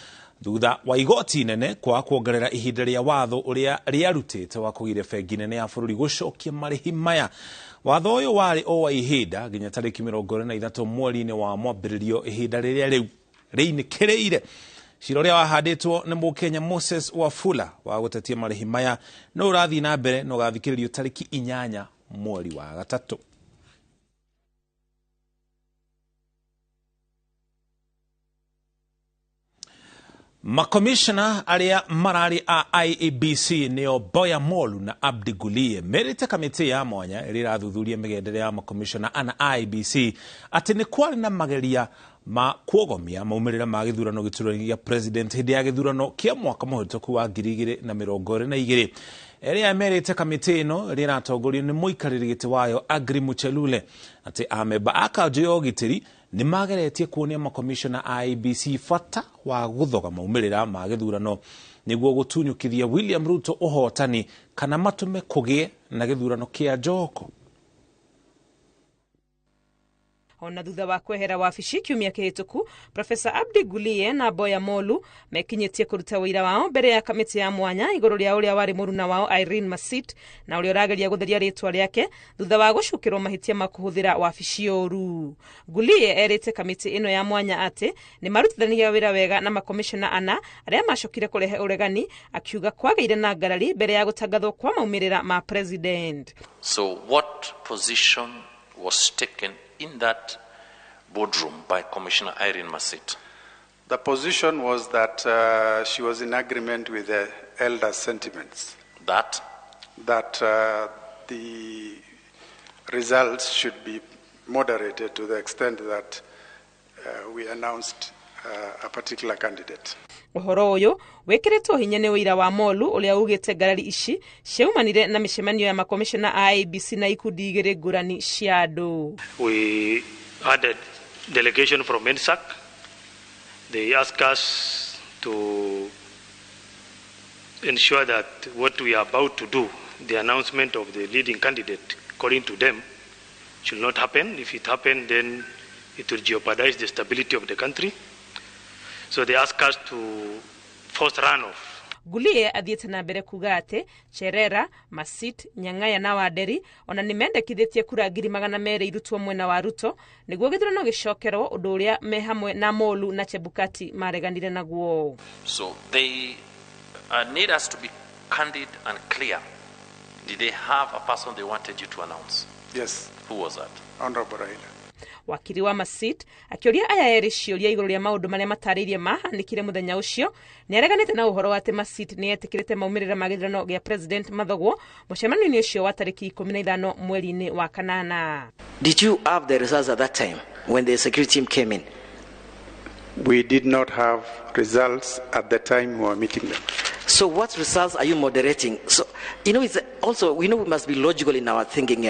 thutha wa igoti inene kwaga kuongerera ihinda rĩa watho ũrĩa rĩarutĩte wa kũgiria bengi nene ya bũrũri gũcokia marĩhi maya. Watho ũyũ warĩ o wa ihinda nginya tarĩki 23 mweri-inĩ wa mwambĩrĩrio, ihinda rĩrĩa rĩu rĩinĩkĩrĩire. Cira ũrĩa wahandĩtwo nĩ Mũkenya Moses Wafula wa gũtetia marĩhi maya no ũrathiĩ na mbere na ũgathikĩrĩrio tarĩki 8 mweri wa gatatũ. Makomishona arĩa mararĩ a IEBC nĩo Boya Molu na Abdi Gulie merĩte kamĩtĩ ya mwanya ĩrĩa ĩrathuthuria mĩgendere ya makomishona ana IEBC atĩ nĩ kwarĩ na mageria ma kuogomia maumĩrĩra ma gĩthurano gĩturwa-inĩ gĩa president hĩndĩ ya gĩthurano kĩa mwaka mũhĩtũku wa 2022. Ĩrĩa merĩte kamĩtĩ ĩno ĩrĩa ĩratongorio nĩ mũikarĩri gĩtĩ wayo Agri Muchelule atĩ amemba a kanjũ ya ũgitĩri nĩ mageretie kuonia makomishona a IEBC bata wa gũthoga maumĩrĩra ma gĩthurano nĩguo gũtunyũkithia William Ruto ũhotani kana matũme kũgĩe na gĩthurano kĩa njoko. Ona thutha wa kwehera wabici kiumia kĩhĩtũku, Profesa Abdi Gulie na Boya Molu mekinyĩtie kũruta wĩira wao mbere ya kamĩtĩ ya mwanya igũrũ rĩa ũrĩa warĩ mũruna wao Irene Masit na ũrĩa ũrageria gũtheria rĩtwa rĩake thutha wa gũcukĩrwo mahĩtia ma kũhũthĩra wabici ũru. Gulie erĩte kamĩtĩ ĩno ya mwanya atĩ nĩ marutithanagia wĩra wega na makomishona ana arĩa macokire kũrehe ũregani, akiuga kwagĩire na ngarari mbere ya gũtangathwo kwa maumĩrĩra ma president. So what position was taken in that boardroom by Commissioner Irene Masit? The position was that she was in agreement with the elders' sentiments. That? That the results should be moderated to the extent that we announced a particular candidate. Ũhoro ũyũ wĩkĩrĩtwo hinya nĩ ũira wa Molu ũrĩa ugĩte ngarari ici ciaumanire na mĩcemanio ya makomishona a IEBC na ikundi igĩrĩ ngũrani cia andũ. We had a delegation from NSAC. They asked us to ensure that what we are about to do, the announcement of the leading candidate, according to them, should not happen. If it happened, then it will jeopardize the stability of the country. So they asked us to force runoff. Gulie athiĩte na mbere kuga atĩ Cherera, Masit, Nyang'aya na Wanderi ona nĩ mendekithĩtie kura 200,000 irutwo mwena wa Ruto nĩguo gĩthurano gĩcokerwo, ũndũ ũrĩa me hamwe na Molu na Chebukati mareganire naguo. So they need us to be candid and clear. Did they have a person they wanted you to announce? Yes. Who was that? Honorable Raila. Wakiri wa Masit akĩũria aya erĩ ciũria igũrũ rĩa maũndũ marĩa matarĩirie mahanĩkire mũthenya ũcio nĩareganĩte na ũhoro wa atĩ Masit nĩetĩkĩrĩte maumĩrĩra ma gĩthurano gĩa President Mathogwo mũcemanio-inĩ ũcio wa tarĩki 15 mweri-inĩ wa kanana. Did you have the results at that time when the security team came in? We did not have results at the time we were meeting them. So what results are you moderating? So, you know, it's also, we know we must be logical in our thinking,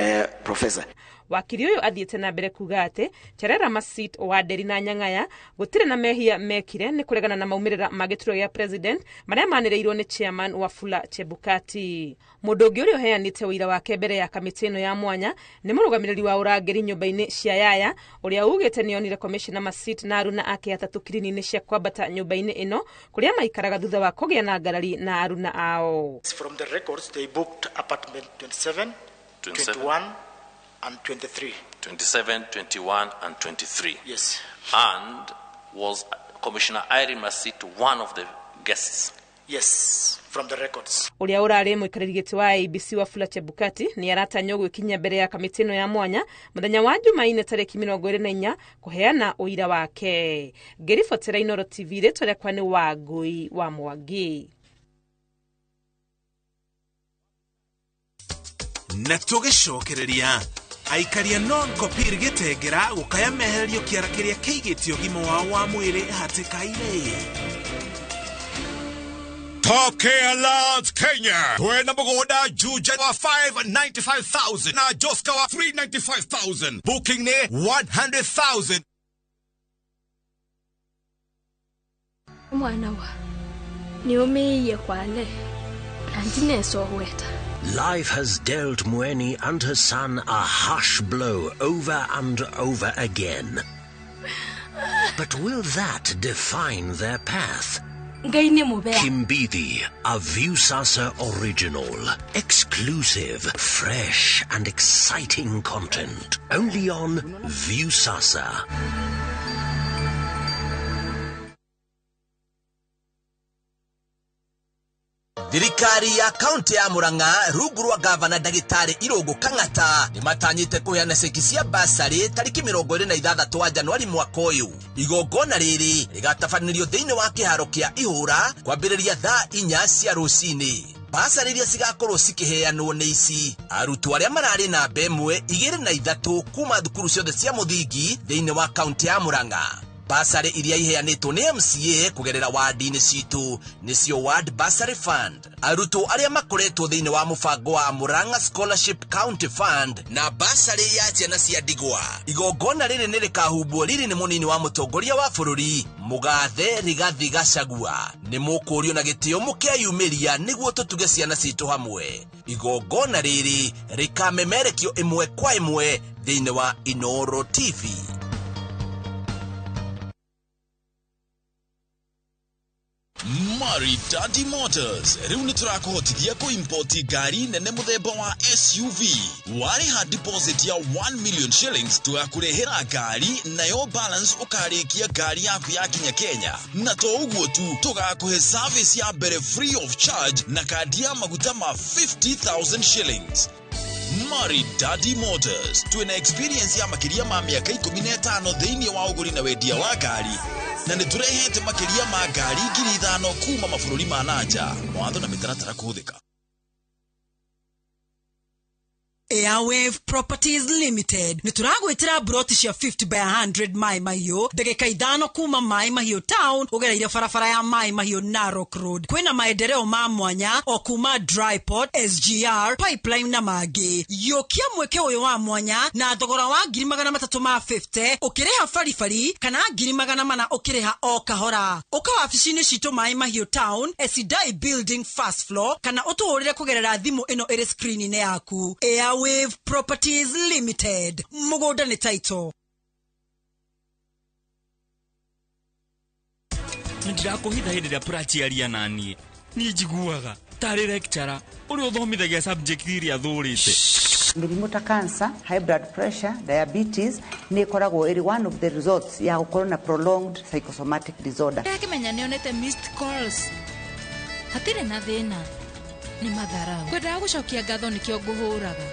Professor. Wakiri ũyũ athiĩte na mbere kuga atĩ Cherera, Masit, Wanderi na Nyang'aya gũtirĩ na mehia mekire nĩ kũregana na maumĩrĩra ma gĩturwa gĩa president marĩa manĩrĩirwo nĩ chairman Wafula Chebukati. Mũndũ ũngĩ ũrĩa ũheanĩte ũira wake mbere ya kamĩtĩ ĩno ya mwanya nĩ mũrũgamĩrĩri wa ũrangĩri nyũmba-inĩ cia Yaya ũrĩa ugĩte nĩonire Commissioner Masit na aruna ake atatũ kirini-inĩ cia kwambata nyũmba-inĩ ĩno kũrĩa maikaraga thutha wa kũgĩa na ngarari na aruna ao. From the records, they booked apartment 27, 21 and 23. 27, 21 and 23. Yes. And was Commissioner Irene Masit one of the guests? Yes, from the records. Ũrĩa ũrarĩ mũikarĩri gĩtĩ wa IEBC Wafula Chebukati nĩ aratanywo gwĩkinyia mbere ya kamĩtĩ ĩno ya mwanya mũthenya wa Jumaine tarĩki 24 kũheana ũira wake. Ngĩribotera Inooro TV, rĩtwa rĩakwa nĩ Wangũi wa Mwangi. Na tũgĩcokereria aikaria non kopir gĩtengera gũkaya mehererio kĩara kĩrĩa kĩigĩte ũgima wao wa mwĩrĩ hatĩka-inĩ. Top Care Lands Kenya. Twena mũgũnda Juja wa 595,000 na Joska wa 395,000. Booking nĩ 100,000. Mwana wa nĩũmĩiye kwale na ndinesogweta. Life has dealt Mueni and her son a harsh blow over and over again. But will that define their path? Kimbithi, a Viusasa original. Exclusive, fresh and exciting content. Only on Viusasa. Thirikari ya kaunti ya Murang'a rungu rwa gavana ndagĩtarĩ Irũngũ Kang'ata nĩmatanyĩte kũheana ceki cia basarĩ tarĩki 26 wa Januari mwaka ũyũ. Igongona rĩrĩ rĩgatabanĩrio thĩinĩ wa kĩharo kĩa Ihũra kwambĩrĩria thaa 4 cia rũcinĩ. Basarĩ iria cigakorwo cikĩheanwo nĩ ici: arutwo arĩa mararĩ namba 1, 2 na 3 kuma thukuru ciothe cia mũthingi thĩinĩ wa kaunti ya Murang'a. Basarĩ iria iheanĩtwo nĩ MCA kũgerera wadi-inĩ citũ nĩcio Ward Bursary Fund. Arutwo arĩa makoretwo thĩinĩ wa mũbango wa Murang'a Scholarship County Fund na basarĩ ya ciana cia ndigwa. Igongona rĩrĩ nĩ rĩkahumbwo riri nĩ mũnini wa mũtongoria wa bũrũri Mũgathe Rigathi Gachagua. Nĩ mũkũrio na gĩtĩo mũkeyumĩria nĩguo tũtuge ciana citũ hamwe. Igongona rĩrĩ rĩkamemerekio ĩmwe kwa ĩmwe thĩinĩ wa Inooro TV. Maridadi Motors rĩu nĩ tũrakũhotithia kũimpoti ngari nene mũthemba wa SUV. Warĩha deposit ya 1 million shillings tũgakũrehera ngari nayo balance ũkarĩkia ngari yaku yakinya Kenya. Na to ũguo tu, tũgakũhe service ya mbere free of charge na kandi ya maguta ma 50,000 shillings. Maridadi Motors twĩna experience ya makĩria ma mĩaka 15 thĩinĩ wa ũgũri na wendia wa ngari, na nĩ tũrehete makĩria ma ngari 5,000 kuma mabũrũri ma nanja. Mawatho na mĩtaratara kũhũthĩka. Airwave Properties Limited nĩ tũragwĩtĩra broti cia 50 by 100 Mai Mahiũ ndagĩka 5 kuma Mai Mahiũ town ũgereire barabara ya Mai Mahiũ Narok Road. Kwĩna maendereo ma mwanya o kuma Dryport, SGR, Pipeline na mangĩ. Yũkia mweke ũyũ wa mwanya na thogora wa 350 ũkĩrĩha baribari kana 400 ũkĩrĩha o kahora. Ũka wabici-inĩ citũ Mai Mahiũ town, Esidai Building first floor, kana ũtũhũrĩre kũgerera thimũ ĩno ĩrĩ screen-inĩ yaku. Airwave Properties Limited. Mũgũnda nĩ title. Ndĩrakũhitha hĩndĩ ĩrĩa Prachi aria na niĩ. Niĩ njiguaga tarĩ lecturer ũrĩa ũthomithagia subject iria thũrĩte. Mĩrimũ ta cancer, high blood pressure, diabetes nĩ ĩkoragwo ĩrĩ one of the results ya gũkorwo na prolonged psychosomatic disorder. Ndakĩmenya nĩonete missed calls. Hatirĩ na thĩna. Nĩ matharau. Ngwendaga gũcokia ngatho nĩkĩo ngũhũraga.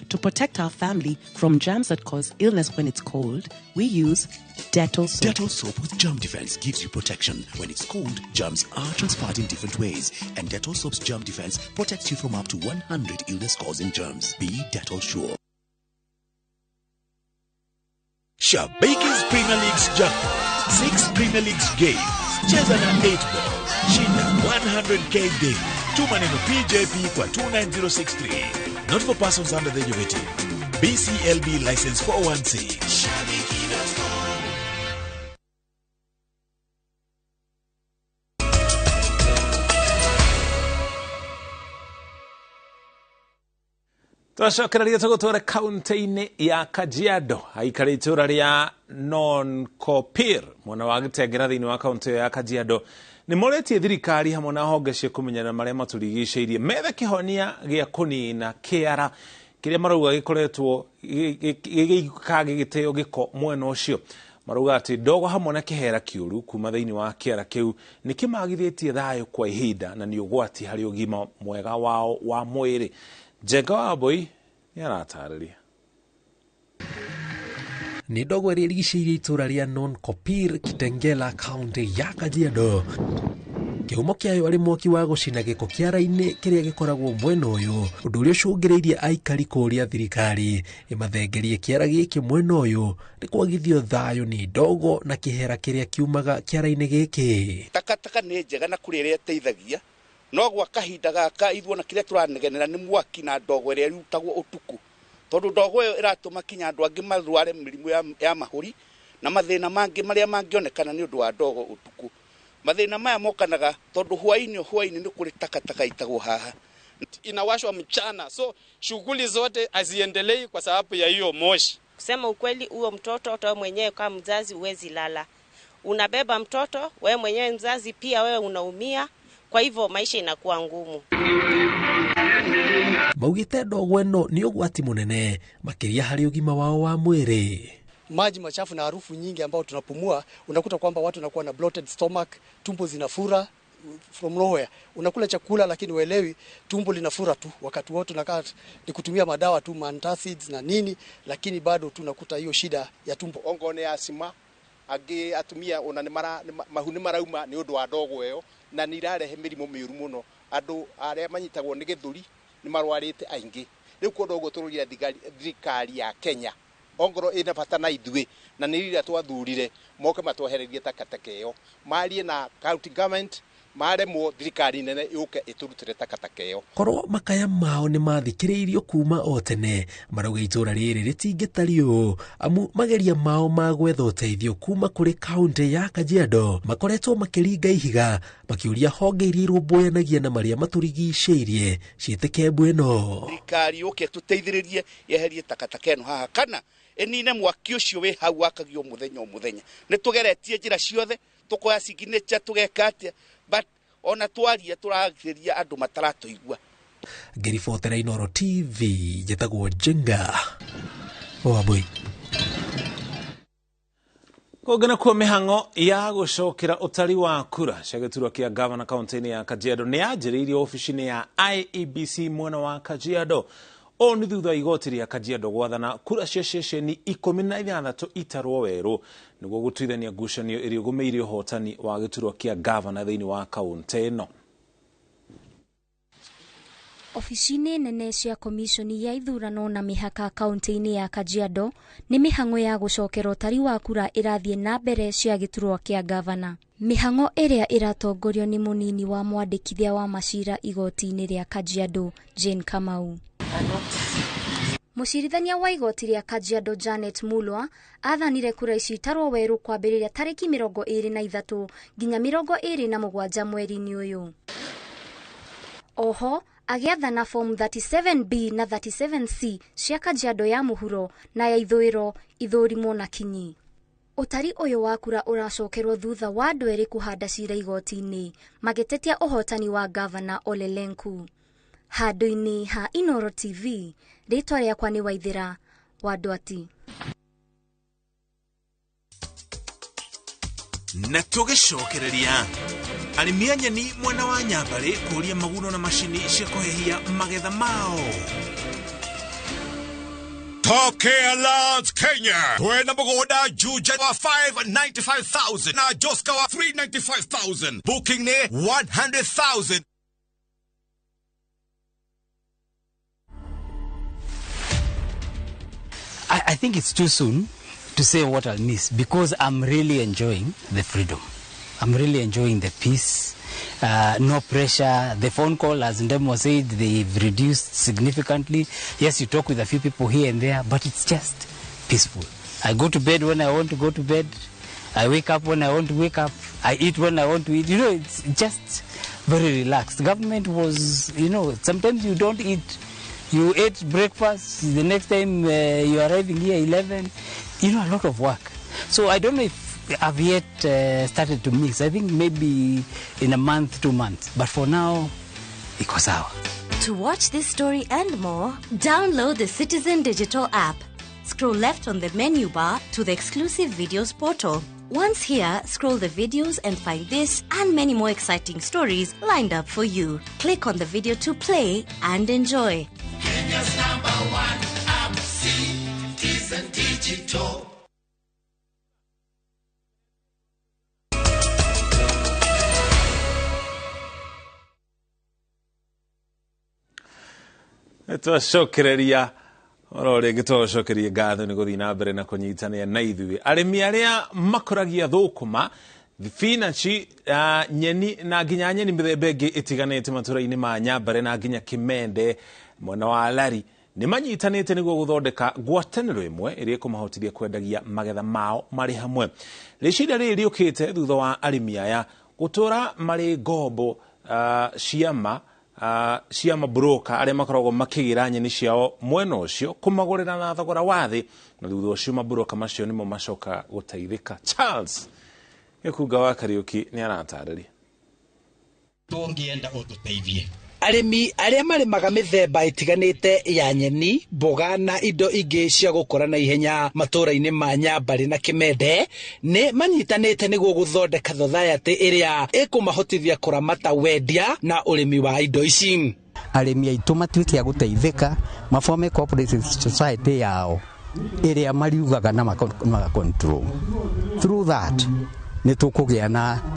To protect our family from germs that cause illness when it's cold, we use Dettol soap. Dettol soap with germ defense gives you protection. When it's cold, germs are transferred in different ways, and Dettol soap's germ defense protects you from up to 100 illness-causing germs. Be Dettol sure. Shabiki's Premier League's jackpot. 6 Premier Leagues games. Cheza na 8 ball. Shinda 100K daily. Tuma neno PJP kwa 29063. Not for persons under the age of 18. BCLB license 416. Shabiki.com. Twacokereria tũgũtware kaunti-inĩ ya Kajiado aikari itũra rĩa Nonkopir mwena wa Gĩtengera thĩinĩ wa kaunti ĩyo ya Kajiado nĩ morĩtie thirikari hamwe na honge cia kũmenyerera marĩa matũrigicĩirie methe kĩhonia gĩa kũnina kĩara kĩrĩa marauga gĩkoretwo gĩgĩka gĩgĩteo gĩko mwena ũcio. Marauga atĩ ndogo hamwe na kĩhera kĩũru kuma thĩinĩ wa kĩara kĩu nĩ kĩmagithĩtie thayũ kwa ihinda na nĩ ũgwati harĩ ũgima mwega wao wa mwĩrĩ. Njenga wa Mbui nĩ aratarĩria. Nĩ ndogo ĩrĩa ĩrigicĩirie itũra rĩa Nonkopir Kitengela kaunti ya Kajiado. Kĩhumo kĩayo arĩ mwaki wa gũcina gĩko kĩara-inĩ kĩrĩa gĩkoragwo mwena ũyũ, ũndũ ũrĩa ũcũngĩrĩirie aikari kũũria thirikari ĩmathengerie kĩara gĩkĩ mwena ũyũ nĩ kwagithio thayũ nĩ ndogo na kĩhera kĩrĩa kiumaga kĩara-inĩ gĩkĩ. Takataka nĩ njega na kũrĩ ĩrĩa ĩteithagia, no gwa kahinda gaka ithuĩ ona kĩrĩa tũranegenera nĩ mwaki na ndogo ĩrĩa ĩrutagwo ũtukũ, tondũ ndogo ĩyo ĩratũma kinya andũ angĩ marware mĩrimũ ya mahũri na mathĩna mangĩ marĩa mangĩonekana nĩ ũndũ wa ndogo ũtukũ. Mathĩna maya mokanaga tondũ hwaĩ-inĩ nĩ kũrĩ takataka itagwo haha. Inawashwa mchana, so shughuli zote haziendelei kwa sababu ya hiyo moshi. Kusema ukweli, huo mtoto hata wewe mwenyewe kama mzazi huwezi lala. Unabeba mtoto, wewe mwenyewe mzazi pia wewe unaumia, kwa hivyo maisha inakuwa ngumu. Maugĩte ndogo ĩno nĩ ũgwati mũnene makĩria harĩ ũgima wao wa mwĩrĩ. Maji machafu na harufu nyingi ambao tunapumua, unakuta kwamba watu wanakuwa na bloated stomach, tumbo zinafura from nowhere. Unakula chakula lakini uelewi, tumbo linafura tu wakati wote, unakaa ni kutumia madawa tu antacids na nini, lakini bado tunakuta hiyo shida ya tumbo. Ongo ni asima angĩ atumia ona mahu nĩ marauma nĩ ũndũ wa ndogo ĩyo, na nĩ irarehe mĩrimũ mĩũru mũno. Andũ arĩa manyitagwo nĩ gĩthũri nĩ marwarĩte aingĩ. Rĩu kũndũ ũguo tũrũria thirikari ya Kenya ongorwo ĩna bata na ithuĩ na nĩ rĩrĩa twathurire moke matwehererie takataka ĩyo, marie na county government, maremwo thirikari nene yũke ĩtũrutĩre takataka ĩyo. Korwo makaya mao nĩ mathikĩrĩirio kuma o tene, marauga itũra rĩrĩ rĩtingĩtariĩ ũũ amu mageria mao ma gwetha ũteithio kuma kũrĩ kaunti ya Kajiado makoretwo makĩringa ihiga makĩũria honge iria irũmbũyanagia na marĩa matũrigicĩirie ciĩtĩke mbu ĩno. Thirikari yũke tũteithĩrĩrie yeherie takataka ĩno haha, kana ĩnine mwaki ũcio wĩ hau wakagio mũthenya o mũthenya. Nĩ tũgeretie njĩra ciothe, tũkoya signature, tũgeka atĩa, but ona twaria tũragĩria andũ mataratũigua. Ngĩribotera Inooro TV, njĩtagwo Njenga wa Mbui. Kũngĩ nakuo mĩhang'o ya gũcokera ũtari wa kura cia gĩturwa kĩa gavana kaunti-inĩ ya Kajiado nĩ yanjĩrĩirio obici-inĩ ya IEBC mwena wa Kajiado. Ũũ nĩ thutha wa igoti rĩa Kajiado gwathana kura cia ceceni 16 itarwo werũ nĩguo gũtuithania ngucanio ĩrĩa ĩgũmĩire ũhotani wa gĩturwa kĩa gavana thĩinĩ wa kaunti ĩno. Obici-inĩ nene cia komiconi ya ithurano na mĩhaka kaunti-inĩ ya Kajiado nĩ mĩhang'o ya gũcokera ũtari wa kura ĩrathiĩ na mbere cia gĩturwa kĩa gavana. Mĩhang'o ĩrĩa ĩratongorio nĩ mũnini wa mwandĩkithia wa macira igoti-inĩ rĩa Kajiado Jane Kamau. Mũcirithania wa igoti rĩa Kajiado Janet Mulwa athanire kura ici itarwo werũ kwambĩrĩria tarĩki 23 nginya 27 mweri-inĩ ũyũ. Oho agĩathana form 37B na 37C cia Kajiado ya mũhuro na ya ithũĩro ithũrimwo na kinyi. Ũtari ũyũ wa kura ũracokerwo thutha wa andũ erĩ kũhanda cira igoti-inĩ magĩtetia ũhotani wa gavana Ole Lenku. Handũ-inĩ ha Inooro TV, rĩtwa rĩakwa nĩ Waithĩra wa Ndwati. Na tũgĩcokereria arĩmi a nyeni mwena wa Nyambarĩ kũria maguno na macini cia kũhehia magetha mao. Top Care Lands Kenya twena mũgũnda Juja wa 595,000 na Joska wa 395,000, booking nĩ 100,000. I think it's too soon to say what I'll miss because I'm really enjoying the freedom. I'm really enjoying the peace, no pressure. The phone call, as Ndemo said, they've reduced significantly. Yes, you talk with a few people here and there, but it's just peaceful. I go to bed when I want to go to bed. I wake up when I want to wake up. I eat when I want to eat. You know, it's just very relaxed. Government was, you know, sometimes you don't eat. You ate breakfast, the next time you're arriving here 11, you know, a lot of work. So I don't know if I've yet started to mix. I think maybe in a month, 2 months. But for now, iko sawa. To watch this story and more, download the Citizen Digital app. Scroll left on the menu bar to the exclusive videos portal. Once here, scroll the videos and find this and many more exciting stories lined up for you. Click on the video to play and enjoy. Kenya's number one app, Citizen Digital. Twacokereria oro rĩngĩ twacokeria ngatho nĩ gũthiĩ na mbere na kũnyitanĩra na ithuĩ. Arĩmi arĩa makũragia thũkũma, thibinachi, nyeni na nginya nyeni mĩthemba ĩngĩ ĩtiganĩte matũra-inĩ ma Nyambare na nginya Kĩmende mwena wa Lari nĩ manyitanĩte nĩguo gũthondeka ngwatanĩro ĩmwe ĩrĩa ĩkũmahotithia kwendagia magetha mao marĩ hamwe. Rĩciria rĩrĩ rĩũkĩte thutha wa arĩmi aya gũtũra marĩ ngombo cia mabroka arĩa makoragwo makĩgĩra nyeni ciao mwena ũcio kũmagũrĩra na thogora wa thĩ, na thutha ũcio mabroka macio nĩmo macoka gũteithĩka. Charles Gĩkunga wa Kariũki nĩ aratarĩria. Tũngĩenda ũtũteithie. Arĩmi arĩa marĩmaga mĩthemba ĩtiganĩte ya nyeni, mboga na indo ingĩ cia gũkũra na ihenya matũũra-inĩ ma Nyambarĩ na Kĩmende nĩ manyitanĩte nĩguo gũthondeka thothaitĩ ĩrĩa ĩkũmahotithia kũramata wendia na ũrĩmi wa indo ici. Arĩmi aitũ matuĩke a gũteithĩka mabome cooperative society yao ĩrĩa mariugaga na maka control. Through that nĩ tũkũgĩa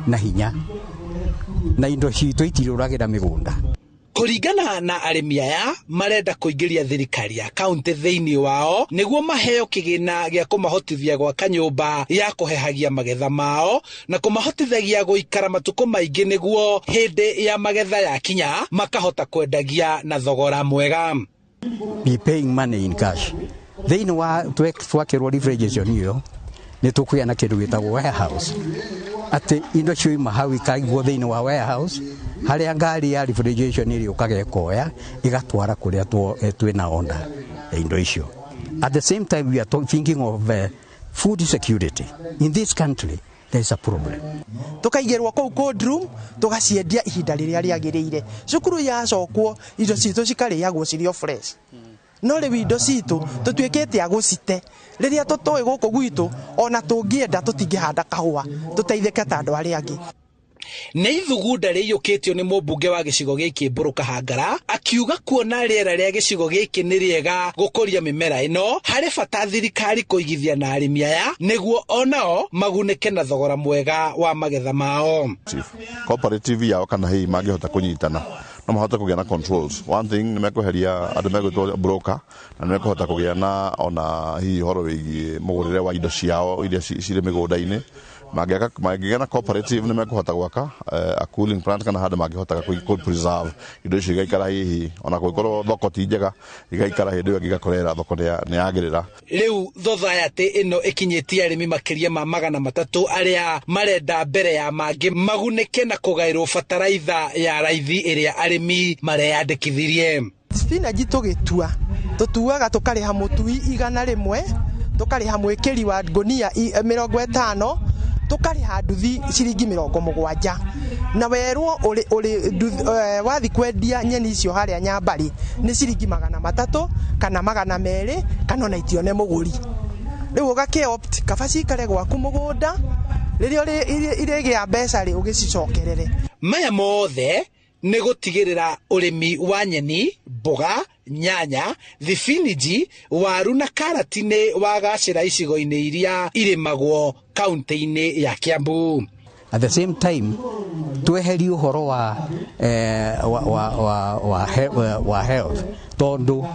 na hinya na indo citũ itirũragĩra mĩgũnda. Kũringana na arĩmi aya marenda kũingĩria thirikari ya kaunti thĩinĩ wao nĩguo maheo kĩgĩna gĩa kũmahotithia gwaka nyũmba ya kũhehagia magetha mao na kũmahotithagia gũikara matukũ maingĩ nĩguo hĩndĩ ya magetha yakinya makahota kwendagia na thogora mwega. Be paying money in cash. Thĩinĩ wa twakĩrwo refrigeration ĩyo nĩ tũkũgĩa na kĩndũ gĩtagwo warehouse, atĩ indo cioima hau ikaigwo thĩinĩ wa warehouse harĩa ngari ya refrigeration ĩrĩũkaga ĩkoya ĩgatwara kũrĩa twĩna order ya indo icio. At the same time we are thinking of food security. In this country there is a problem. Tukaigirwo kũu cold room tugaciendia ihinda rĩrĩa rĩagĩrĩire. Cukuru yacokwo indo citũ cikarĩagwo cirĩ o fresh. No rĩu indo citũ tũtuĩkĩte a gũcite rĩrĩa tũtoĩ gũkũ gwitũ, ona tũngĩenda tũtingĩhanda kahũa tũteithĩke ta andũ arĩa angĩ. Nĩ ithugunda rĩiyũkĩtio nĩ mũmbunge wa gĩcigo gĩkĩ Mbũrũ Kahangara akiuga kuona rĩera rĩa gĩcigo gĩkĩ nĩ rĩega gũkũria mĩmera ĩno, harĩ bata thirikari kũigithia na arĩmi aya nĩguo onao magunĩke na thogora mwega wa magetha mao. Cooperative yao kana hihi mangĩhota kũnyitana no mahote kũgĩa na controls. One thing nĩ mekweheria andũ megwĩtwo broker na nĩ mekũhota kũgĩa na ona hihi ũhoro wĩgiĩ mũgũrĩre wa indo ciao iria cirĩ mĩgũnda-inĩ. Mangĩgĩa na cooperative nĩ mekũhota gwaka a cooling plant kana handũ mangĩhota kũ preserve indo icio igaikara hihi ona kũngĩkorwo thoko ti njega igaikara hĩndĩ ĩyo ĩngĩ igakorera thoko nĩ yagĩrĩra. Rĩu thothaitĩ ĩno ĩkinyĩtie arĩmi makĩria ma 300 arĩa marenda mbere ya mangĩ magunĩke na kũgaĩrwo bataraitha ya raithi ĩrĩa arĩmi mareyandĩkithirie. Spinach tũgĩtua tũtuaga tũkarĩha mũtui 100 Tũkarĩha mwĩkĩri wa ngũnia 50, tũkarĩha nduthi ciringi 70, na werwo ũrĩ wathi kwendia nyeni icio harĩa Nyambarĩ nĩ ciringi 300 kana 200 kana ona itione mũgũri. Rĩu ũgakĩ opt kaba cikare gwaku mũgũnda, rĩrĩa irĩgĩa mbeca rĩ ũgĩcicokerere. Maya mothe nĩ gũtigĩrĩra ũrĩmi wa nyeni, mboga, nyanya, thibiniji, waru na karati nĩ wagacĩra icigo-inĩ iria irĩmagwo kaunti-inĩ ya Kiambu. At the same time tweherie ũhoro wa health, tondũ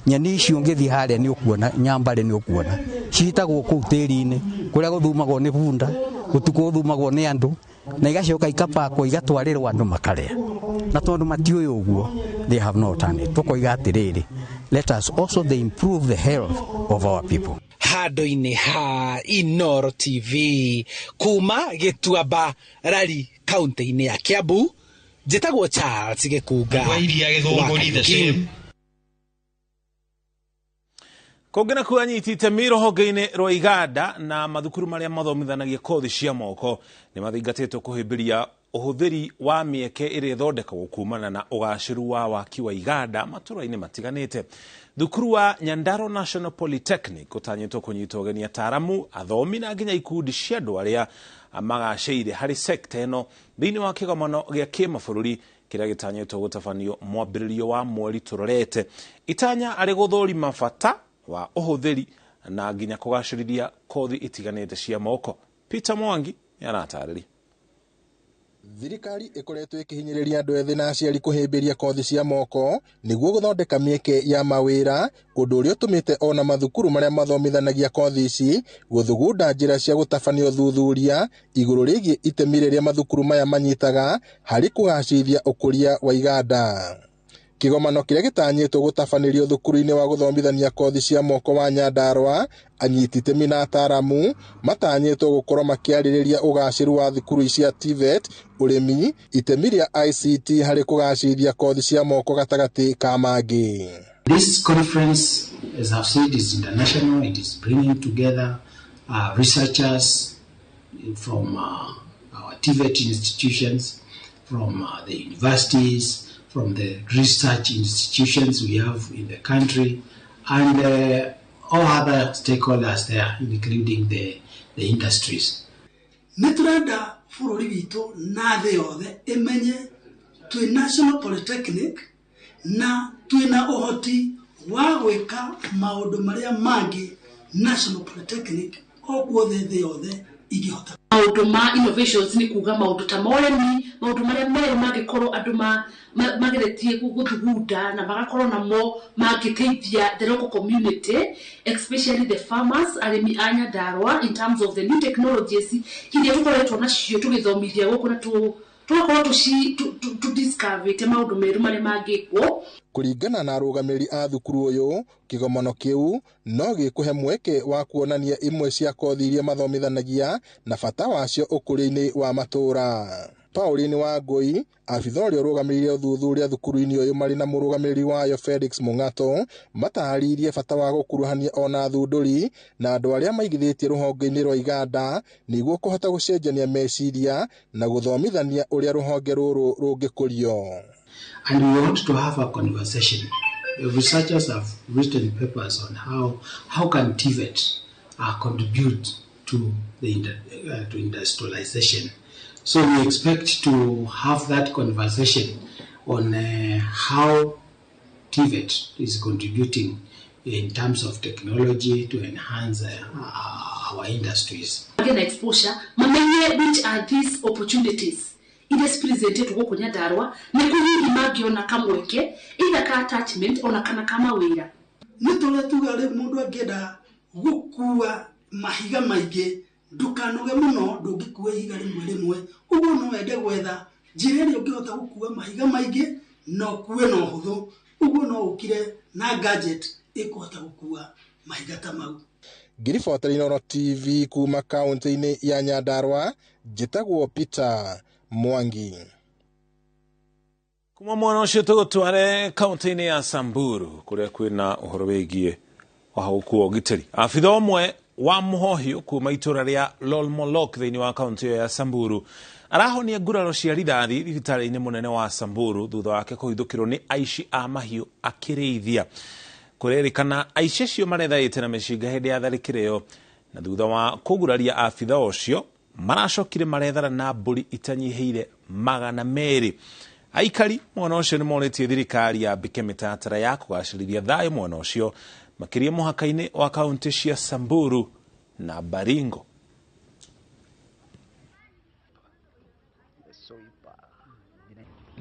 nyeni icio ũngĩthiĩ harĩa nĩ ũkuona, Nyambarĩ nĩ ũkuona citagwo kũu tĩri-inĩ kũrĩa gũthumagwo nĩ bunda, ũtukũ gũthumagwo nĩ andũ, na igacoka ikapakwo igatwarĩrwo andũ makarĩa, na tondũ matiũĩ ũguo, they have no alternative. Tũkoiga atĩrĩrĩ, let us also they improve the health of our people. Handũ-inĩ ha Inooro TV kuma Gĩtuamba Rari kaunti-inĩ ya Kiambu, njĩtagwo Charles Gĩkunga. Kũngĩ nakuo anyiti itemi rũhonge-inĩ rwa iganda na mathukuru marĩa mathomithanagia kothi cia moko nĩ mathingatĩtwo kũhĩmbĩria ũhũthĩri wa mĩeke ĩrĩa ĩthondekagwo kumana na ũgacĩru wa waki wa iganda matũra-inĩ matiganĩte. Thukuru wa Nyandarua National Polytechnic ũtanyĩtwo kũnyita ũgeni ataaramu, athomi na nginya ikundi cia andũ arĩa magacĩire harĩ sekta ĩno thĩinĩ wa kĩgomano gĩa kĩmabũrũri kĩrĩa gĩtanyĩtwo gũtabanio mwambĩrĩrio wa mweri tũrorete. Itanya arĩ gũthũrima bata wa ũhũthĩri na nginya kũgacĩrithia kothi itiganĩte cia moko. Peter Mwangi nĩaratarĩria. Thirikari ĩkoretwo ĩkĩhinyĩrĩria andũ ethĩ na aciari kũhĩmbĩria kothi cia moko nĩguo gũthondeka mĩeke ya mawĩra, ũndũ ũrĩa ũtũmĩte ona mathukuru marĩa mathomithanagia kothi ici gũthugunda njĩra cia gũtabania ũthuthuria igũrũ rĩgiĩ itemi rĩrĩa mathukuru maya manyitaga harĩ kũgacĩrithia ũkũria wa iganda. Kĩgomano kĩrĩa gĩtanyĩtwo gũtabanĩrio thukuru-inĩ wa gũthomithania kothi cia moko wa Nyandarua, anyiti itemi na ataaramu matanyĩtwo gũkorwo makĩarĩrĩria ũgacĩru wa thukuru cia TVET, ũrĩmi, itemi rĩa ICT harĩ kũgacĩrithia kothi cia moko gatagatĩ ka mangĩ. This conference, as I've said, is international. It is bringing together researchers from our TVET institutions, from the universities, from the research institutions we have in the country, and all other stakeholders there, including the industries. Nĩ tũrenda bũrũri witũ na thĩ yothe ĩmenye twĩ National Polytechnic na twĩna ũhoti wa gwĩka maũndũ marĩa mangĩ National Polytechnic o guothe thĩ yothe ingĩhota. Maũndũ ma innovations nĩ kuga maũndũ ta ma ũrĩmi, maũndũ marĩa merũ mangĩkorwo andũ mageretie gũthugunda na magakorwo namo mangĩteithia the local community, especially the farmers, arĩmi a Nyandarua, in terms of the new technologies iria tũkoretwo nacio tũgĩthomithia gũkũ na tũgakorwo tũdiscoverĩte maũndũ merũ marĩa mangĩkwo. Kũringana na arũgamĩrĩri a thukuru ũyũ, kĩgomano kĩu no gĩkũhe mweke wa kuonania imwe cia kothi iria mathomithanagia na bata wacio ũkũria-inĩ wa matũũra. Pauline Wangũi, abitha ũrĩa ũrũgamĩrĩire ũthuthuria thukuru-inĩ ũyũ marĩ na mũrũgamĩrĩri wayo Felix Mũng'ato, matarĩirie bata wa gũkuruhania ona athundũri na andũ arĩa maigithĩtie rũhonge-inĩ rwa iganda nĩguo kũhota gũcenjania meciria na gũthomithania ũrĩa rũhonge rũrũ rũngĩkũrio. And we want to have a conversation. The researchers have written papers on how can TVET contribute to the to industrialization. So we expect to have that conversation on how TVET is contributing in terms of technology to enhance our industries. Again, exposure, mamenye which are these opportunities iria cipresented gũkũ Nyandarua nĩ kũ hihi mangĩona kamweke either ka attachment ona kana ka mawĩra. Nĩ tũrĩa tuga rĩu mũndũ angĩenda gũkua mahiga maingĩ ndũkanoge mũno, ndũngĩkua ihiga rĩmwe rĩmwe, ũguo no wende gwetha njĩra ĩrĩa ũngĩhota gũkua mahiga maingĩ na ũkue na ũhũthũ, ũguo no ũkire na gadget ĩkũhota gũkua mahiga ta mau. Ngĩribotera Inooro TV kuma kaunti-inĩ ya Nyandarua, njĩtagwo Peter Mwangi. Kuma mwana ũcio tũgũtware kaunti-inĩ ya Samburu kũrĩa kwĩna ũhoro wĩgiĩ O hau kuo ũgitĩri, abitha ũmwe wa mũhohiũ kuma itũra rĩa Lolmolok thĩinĩ wa kaunti ĩyo ya Samburu arahonia nguraro cia rithathi thibitarĩ-inĩ mũnene wa Samburu thutha wake kũhithũkĩrwo nĩ aici a mahiũ akĩrĩithia. Kũrerĩkana aici acio marethaĩte na mĩcinga hĩndĩ ya tharĩkĩro ĩyo, na thutha wa kũguraria abitha ũcio maracokire marethara na mbũri itanyihĩire 200. Aikari mwena ũcio nĩ morĩtie thirikari yambĩke mĩtaratara ya kũgacĩrithia thayũ mwena ũcio, makĩria mũhaka-inĩ wa kaunti cia Samburu na Baringo.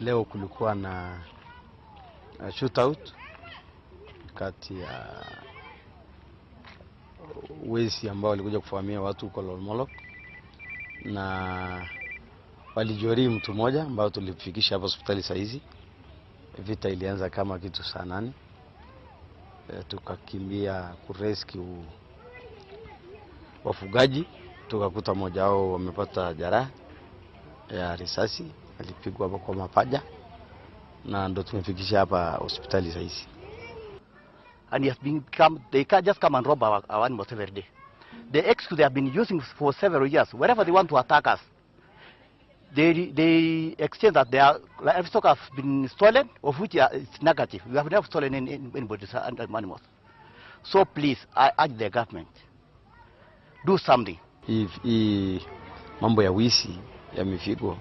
Leo kulikuwa na shootout kati ya wezi ambao walikuja kuvamia watu huko Lolmolok, na walijeruhi mtu mmoja ambao tulifikisha hapa hospitali saa hizi. Vita ilianza kama kitu saa 8. Tukakimbia kurescue wafugaji, tukakuta mmoja wao wamepata jeraha ya risasi, alipigwa hapo kwa mapaja, na ndo tumefikisha hapa hospitali saa hizi. And he has been come, they can't just come and rob our animals every day. The excuse they have been using for several years, wherever they want to attack us, they exchange that their livestock have been stolen, of which it's negative. We have never stolen anybody's animals. So please, I urge the government, do something. Hii mambo ya wizi ya mifugo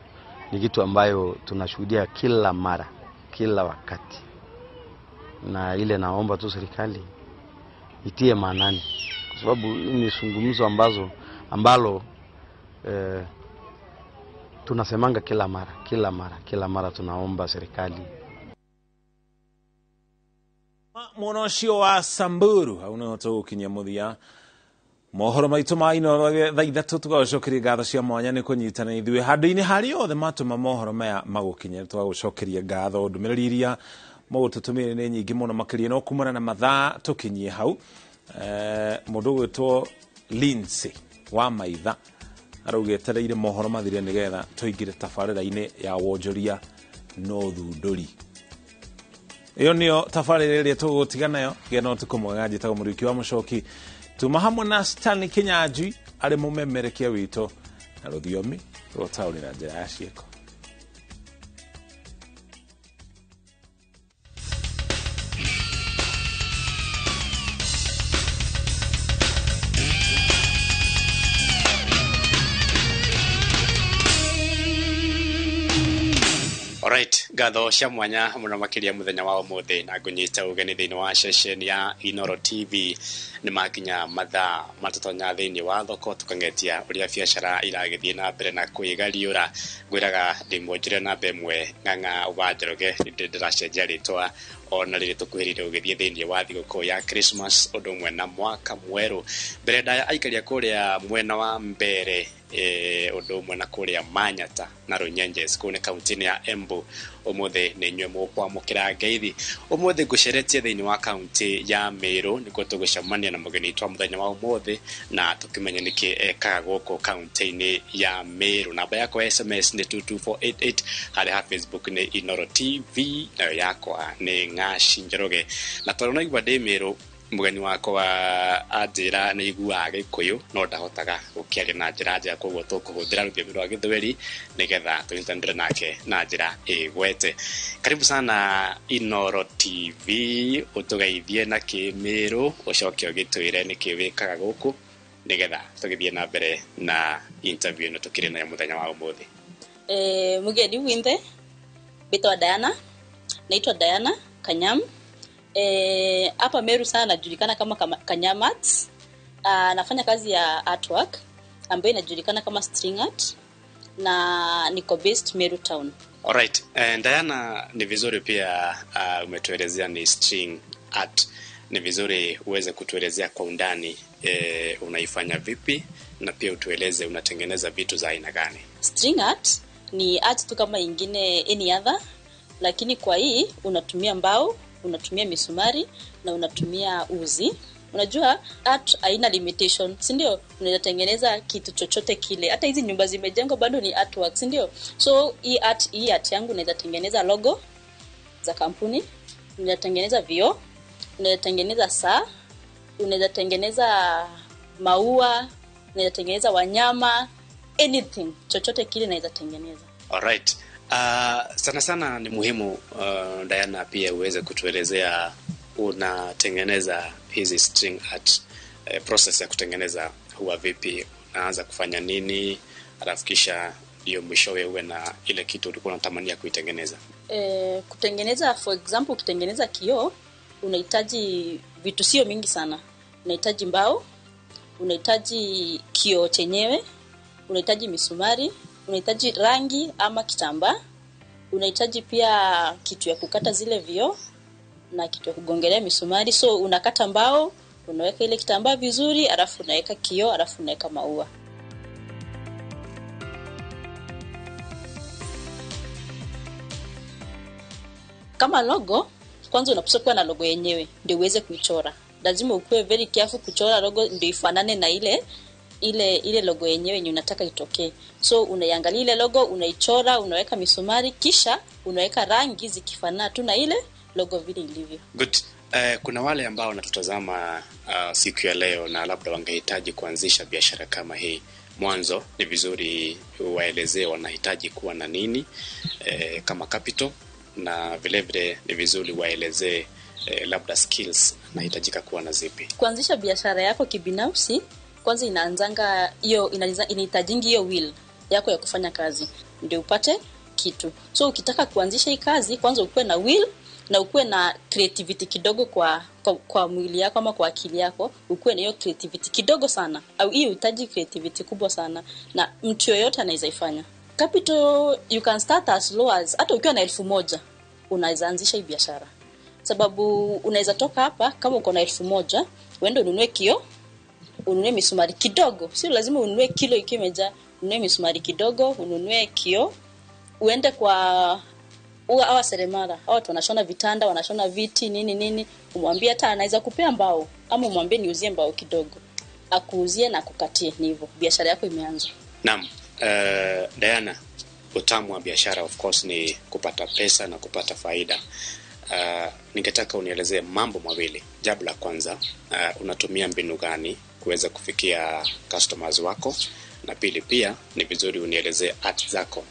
ni kitu ambayo tunashuhudia kila mara, kila wakati. Na ile naomba tu serikali itie maanani, kwa sababu ni zungumzo ambalo tunasemanga kila mara, kila mara, kila mara tunaomba serikali. Mwena ũcio wa Samburu hau nĩho tũgũkinyia mũthia mohoro maitũ ma Inooro thaa 3. Tũgagũcokeria ngatho cia mwanya nĩ kũnyitana ithuĩ handũ-inĩ harĩa othe matũma mohoro maya magũkinyĩre. Tũgagũcokeria ngatho ndũmĩrĩri iria mũgũtũtũmĩre nĩ nyingĩ mũno makĩria no kumana na mathaa tũkinyie hau. Mũndũ ũgwĩtwo Lindsay wa Maitha arauga etereire mohoro mathire nĩgetha tũingĩre tabarĩra-inĩ ya wonjoria na ũthundũri. Ĩyo nĩyo tabarĩra ĩrĩa tũgũtiga nayo. Gĩa na ũtukũ mwega. Njĩtagwo Mũriũki wa Mũcoki, tuma hamwe na Stanley Kinyanjui arĩ mũmemerekia witũ na rũthiomi rwa ũtaũri na njĩra ya ciĩko. Alright, ngatho cia mwanya muno makiria muthenya wa umuthi na ngunyita ugeni thiini wa session ya Inooro TV. Ni makinya mathaa matutonya thiini wa thoko tukangetia uria biacara iragithie na mbere na kwigariura. Ngwiraga ndimwonjire namba ĩmwe Ng'ang'a wa Njoroge, ndĩracenjia rĩtwa ona rĩrĩ tũkuhĩrĩirie ũgĩthiĩ thĩinĩ wa thigũkũ ya Christmas ũndũ ũmwe na mwaka mwerũ. Mbere ndaya aikaria kũrĩa mwena wa Mbere, ũndũ ũmwe na kũrĩa Manyata na Runyenjes kũu nĩ kaunti-inĩ ya Embu. Ũmũthĩ nĩ inyuĩ mũkwamũkĩra ngeithi. Ũmũthĩ ngũceretie thĩinĩ wa kaunti ya Meru nĩkuo tũgũcemania na mũgeni witũ wa mũthenya wa ũmũthĩ na tũkĩmenye nĩkĩ ekaga gũkũ kaunti-inĩ ya Meru. Namba yakwa ya SMS nĩ 22488, harĩa ha Facebook nĩ Inooro TV, nayo yakwa nĩ Ng'aci Njoroge. Na tondũ naigua ndĩ Meru, mũgeni wakwa anjĩra nĩ aiguaga Gĩkũyũ no ndahotaga gũkĩaria na njĩra njega, koguo tũkũhũthĩra rũthiomi rwa Gĩthweri nĩgetha tũnyitanĩre nake na njĩra ĩgwete. Karibu sana Inooro TV, ũtũgeithie na kĩmĩrũ ũcoke ũgĩtwĩre nĩkĩ wĩkaga gũkũ nĩgetha tũgĩthiĩ na mbere na interview ĩno tũkĩrĩ nayo mũthenya wa ũmũthĩ. Mugeni winthe, mbĩtwa Diana, naitwa Diana Kanyam. Hapa Meru sana najulikana kama Kanyam Arts. Nafanya kazi ya artwork ambayo inajulikana kama string art na niko based Meru town. Alright, Diana, ni vizuri pia umetuelezea ni string art. Ni vizuri uweze kutuelezea kwa undani unaifanya vipi na pia utueleze unatengeneza vitu za aina gani. String art ni art tu kama ingine any other, lakini kwa hii unatumia mbao, unatumia misumari na unatumia uzi. Unajua art haina limitation, si ndio? Unaweza tengeneza kitu chochote kile. Hata hizi nyumba zimejengwa bado ni artwork, si ndio? So hii art yangu naweza tengeneza logo za kampuni, naweza tengeneza vioo, naweza tengeneza saa, unaweza tengeneza maua, unaweza tengeneza wanyama, anything, chochote kile naweza tengeneza. Alright. Sana sana ni muhimu Diana pia uweze kutuelezea unatengeneza hizi string art, process ya kutengeneza huwa vipi, unaanza kufanya nini, alafu kisha ndio mwishowe uwe na ile kitu ulikuwa unatamania kuitengeneza. Kutengeneza, for example, ukitengeneza kioo unahitaji vitu sio mingi sana. Unahitaji mbao, unahitaji kioo chenyewe, unahitaji misumari, unahitaji rangi ama kitambaa, unahitaji pia kitu ya kukata zile vioo na kitu ya kugongelea misumari. So unakata mbao, unaweka ile kitambaa vizuri, alafu unaweka kioo, alafu unaweka maua. Kama logo, kwanza unapaswa kuwa na logo yenyewe ndio uweze kuichora. Lazima ukuwe very careful kuchora logo ndio ifanane na ile logo yenyewe yenye unataka itokee. So unaiangalia ile logo, unaichora, unaweka misumari, kisha unaweka rangi zikifanana tu na ile logo vile ilivyo. Good. Kuna wale ambao wanatutazama siku ya leo na labda wangehitaji kuanzisha biashara kama hii. Mwanzo ni vizuri waelezee wanahitaji kuwa na nini kama capital, na vile vile ni vizuri waelezee labda skills nahitajika kuwa na zipi. Kuanzisha biashara yako kibinafsi, kwanza inaanzanga hiyo, inahitajingi hiyo will yako ya kufanya kazi ndio upate kitu. So ukitaka kuanzisha hii kazi, kwanza ukuwe na will na ukuwe na creativity kidogo kwa mwili yako ama kwa akili yako, ukuwe na hiyo creativity kidogo sana. Au hiyo uhitaji creativity kubwa sana, na mtu yoyote anaweza ifanya. Capital you can start as low as, hata ukiwa na 1,000 unaweza anzisha hii biashara. Sababu unaweza toka hapa kama uko na 1,000, uende ununue kioo, ununue misumari kidogo. Sio lazima ununue kilo ikiwa imejaa, ununue misumari kidogo, ununue kioo, uende kwa hawa seremala, hawa watu wanashona vitanda, wanashona viti, nini nini, umwambie hata anaweza kupea mbao ama umwambie niuzie mbao kidogo, akuuzie na akukatie. Ni hivyo, biashara yako imeanza. Naam. Diana, utamu wa biashara of course ni kupata pesa na kupata faida. Ningetaka unielezee mambo mawili. Jambo la kwanza, unatumia mbinu gani kuweza kufikia customers wako, na pili pia ni vizuri unielezee art zako,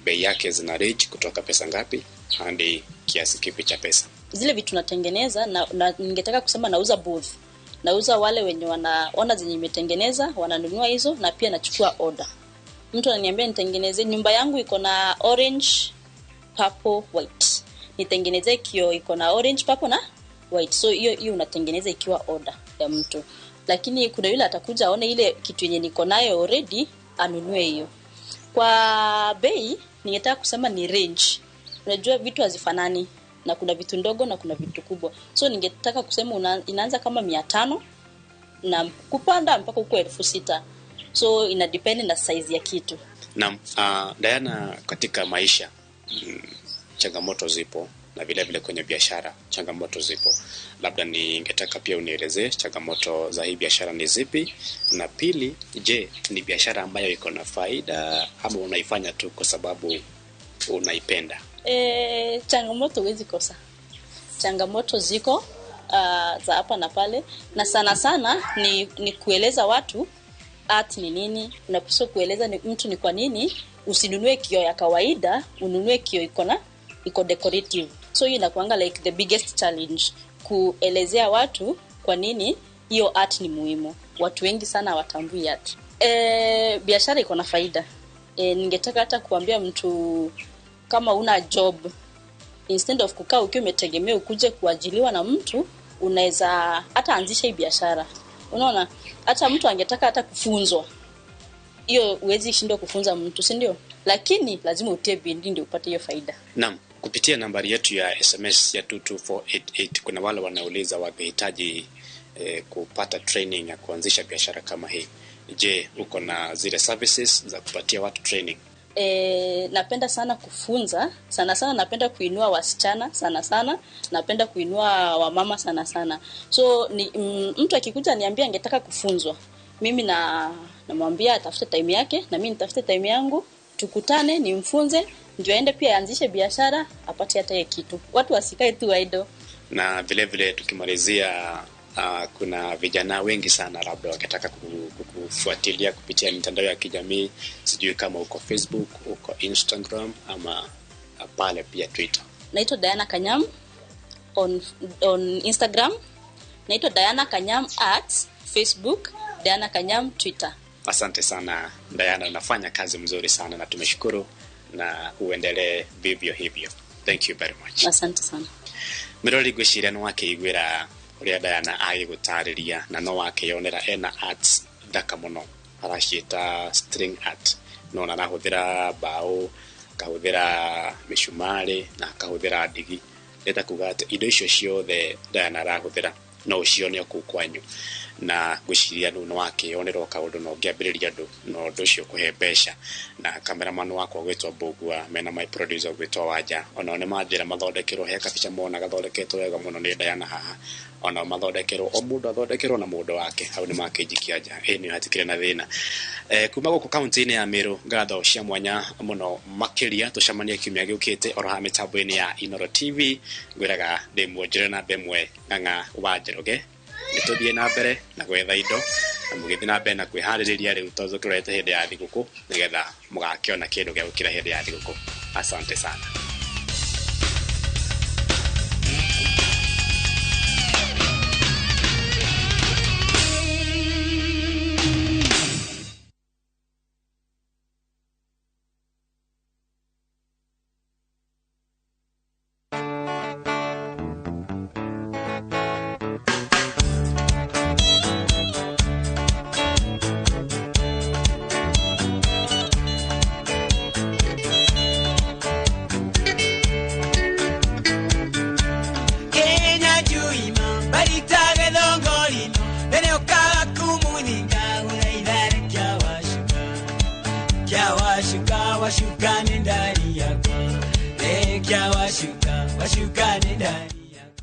bei yake zina range kutoka pesa ngapi hadi kiasi kipi cha pesa. Zile vitu natengeneza na ningetaka kusema nauza both. Nauza wale wenye wanaona zenye nimetengeneza, wananunua hizo, na pia nachukua order. Mtu ananiambia nitengeneze nyumba yangu iko na orange, purple, white. Nitengeneze kioo iko na orange, purple na white. So hiyo unatengeneza ikiwa order ya mtu. Lakini kuna yule atakuja aone ile kitu yenye niko nayo already, anunue hiyo. Kwa bei ningetaka kusema ni range. Unajua vitu hazifanani, na kuna vitu ndogo na kuna vitu kubwa. So ningetaka kusema inaanza kama 500 na kupanda mpaka huko 6,000. So ina depend na size ya kitu. Naam, Diana, katika maisha changamoto zipo, na vile vile kwenye biashara changamoto zipo. Labda ningetaka pia unielezee changamoto za hii biashara ni zipi, na pili, je, ni biashara ambayo iko na faida ama unaifanya tu kwa sababu unaipenda? Changamoto huwezi kosa. Changamoto ziko za hapa na pale, na sana sana ni kueleza watu art ni nini. Unapaswa kueleza ni mtu ni kwa nini usinunue kioo ya kawaida, ununue kioo iko decorative. So hiyo inakuanga like the biggest challenge, kuelezea watu kwa nini hiyo art ni muhimu. Watu wengi sana hawatambui art. Biashara iko na faida. Ningetaka hata kuambia mtu kama una job, instead of kukaa ukiwa umetegemea ukuje kuajiliwa na mtu, unaweza hata anzisha hii biashara. Unaona, hata mtu angetaka hata kufunzwa, hiyo huwezi shindwa kufunza mtu, si ndio? Lakini lazima utie bidii ndio upate hiyo faida. Naam, kupitia nambari yetu ya SMS ya 22488 kuna wale wanauliza wangehitaji kupata training ya kuanzisha biashara kama hii. Je, uko na zile services za kupatia watu training? Napenda sana kufunza, sana sana napenda kuinua wasichana, sana sana napenda kuinua wamama sana sana. So mtu akikuja niambia angetaka kufunzwa, mimi namwambia atafute time yake na mimi nitafute time yangu, tukutane nimfunze ndio aende pia aanzishe biashara apate hata yeye kitu. Watu wasikae tu idle. Na vile vile tukimalizia, Kuna vijana wengi sana labda wakitaka kukufuatilia kupitia mitandao ya kijamii, sijui kama uko Facebook, uko Instagram ama pale pia Twitter. Naitwa Diana Kanyam on Instagram, naitwa Diana Kanyam at Facebook, Diana Kanyam Twitter. Asante sana Diana, unafanya kazi mzuri sana na tumeshukuru, na uendelee vivyo hivyo. Thank you very much. Asante sana. Mirori ngwĩciria nĩ wakĩiguĩra ũrĩa Diana agĩgũtarĩria, na no wakĩyonera ena arts thaka mũno, araciĩta string art, no na arahũthĩra mbaũ, akahũthĩra mĩcumarĩ na akahũthĩra ndigi. Ndĩrenda kuga atĩ indo icio ciothe Diana arahũthĩra no ũcione o kũu kwanyu, na ngwĩciria rĩu nĩ wakĩyonera o kaũndũ na ũngĩambĩrĩria andũ na ũndũ ũcio ũkũhe mbeca. Na cameraman wakwa gwĩtwo Mbũgua mena my producer gwĩtwo Wanja, onao nĩ manjĩra mathondekerwo, he kabica mona gathondeketwo wega mũno nĩ Diana haha, onao mathondekerwo, o mũndũ athondekerwo na mũndũ wake, hau nĩ makĩnjikia nja. Ĩ nĩ hatikĩrĩ na thĩna. Kuma gũkũ kaunti-inĩ ya Meru, ngatho cia mwanya mũno makĩria, tũcemanie kiumia gĩũkĩte oro haha mĩtambo-inĩ ya Inooro TV. Ngwĩraga ndĩ muonjore na mbemwe Ng'ang'a wa Njoroge. Nĩ tũthiĩ na mbere na gwetha indo na mũgĩthiĩ na mbere na kwĩharĩrĩria rĩu, tondũ tũrorete hĩndĩ ya thigũkũ, nĩgetha mũgakĩona kĩndũ gĩa gũkĩra hĩndĩ ya thigũkũ. Asante sana.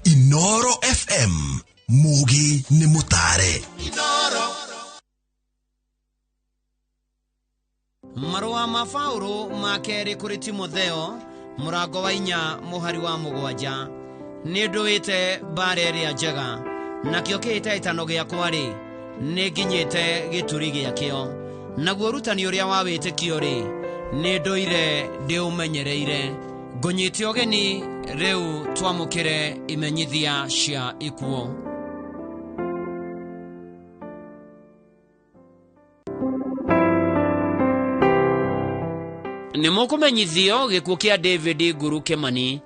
Inooro FM, Mugi ni mutare. Marũa ma Paũlũ ma kerĩ kũrĩ Timotheo mũrango wa 4 mũhari wa 7. Nĩ ndũĩte mbara ĩrĩa njega, nakĩo kĩhĩtahĩtano gĩakwa-rĩ, nĩ nginyĩte gĩturi gĩakĩo, naguo ũrutani ũrĩa wa wĩtĩkio-rĩ, nĩ ndũire ndĩũmenyereire. Ngũnyite ũgeni rĩu twamũkĩre imenyithia cia ikuũ. Nĩ mũkũmenyithio gĩkuũ kĩa David Nguru Kĩmani,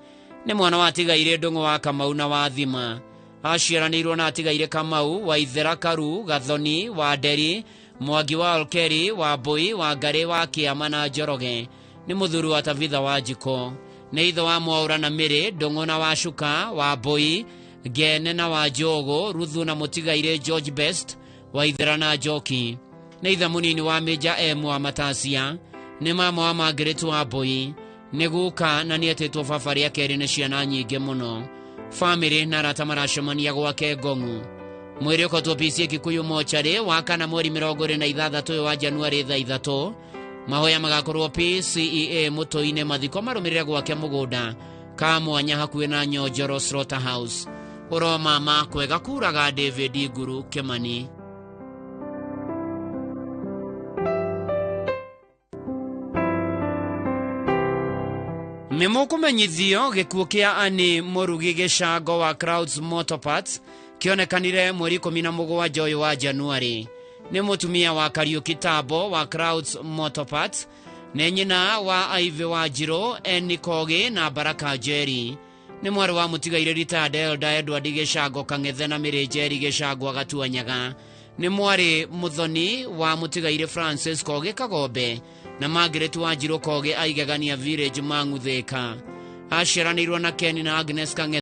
nĩ mwana wa atigaire Ndũng'ũ wa Kamau na wa Thima. Aciaranĩirwo na atigaire Kamau wa Ithera Karu, Gathoni wa Nderi, Mwangi wa Olkeri, wa Mbui, wa Ngarĩ, wa Kĩama na Njoroge. Nĩ mũthuri wa Tabitha wa Njiko. Nĩ ithe wa Mwaũra na Mĩrĩ, Ndũng'ũ na wa Cuka, wa Mbui, Ngene na wa Njũgũ, Ruthu na mũtigaire George Best, wa Ithera na Njoki. Nĩ ithe mũnini wa Mĩnja M wa Matacia. Nĩ mama wa Margaret wa Mbui. Nĩ guka na nĩ etĩtwo baba rĩa kerĩ nĩ ciana nyingĩ mũno. Famĩlĩ na arata maracemania gwake Ngong'u. Mwĩrĩ ũkotwo PCA Kikuyu mocarĩ wa kana mweri 26 ũyũ wa Januarĩ thaa 3. Mahoya magakorwo PCEA mũtũ-inĩ, mathiko marũmĩrĩre gwake mũgũnda ka mwanya hakuhĩ na Nyonjoro Slaughterhouse. Ũro mama kwega kuraga David Nguru Kĩmani. Nĩ mũkũmenyithio gĩkuũ kĩa Annie Mũrugi Gĩcango wa Crowds Motor Parts kĩonekanire mweri 17 ũyũ wa Januarĩ. Nĩ mũtumia wa Kariũki Tambo wa Crowds Motor Parts, nĩ nyina wa Ivy wa Njirũ, Eni Kogi na Baraka Njeri. Nĩ mwarĩ wa mũtigaire retired Elder Edward Gĩcango Kang'ethe na Mĩrĩ Njeri Gĩcango Agatuanyaga. Nĩ mwarĩ mũthoni wa mũtigaire Francis Kogi Kagombe na Margaret wa Njirũ Kogi Aigegania Village Mang'uthĩka. Aciaranĩirwo na Ken na Agnes Kang'ethe.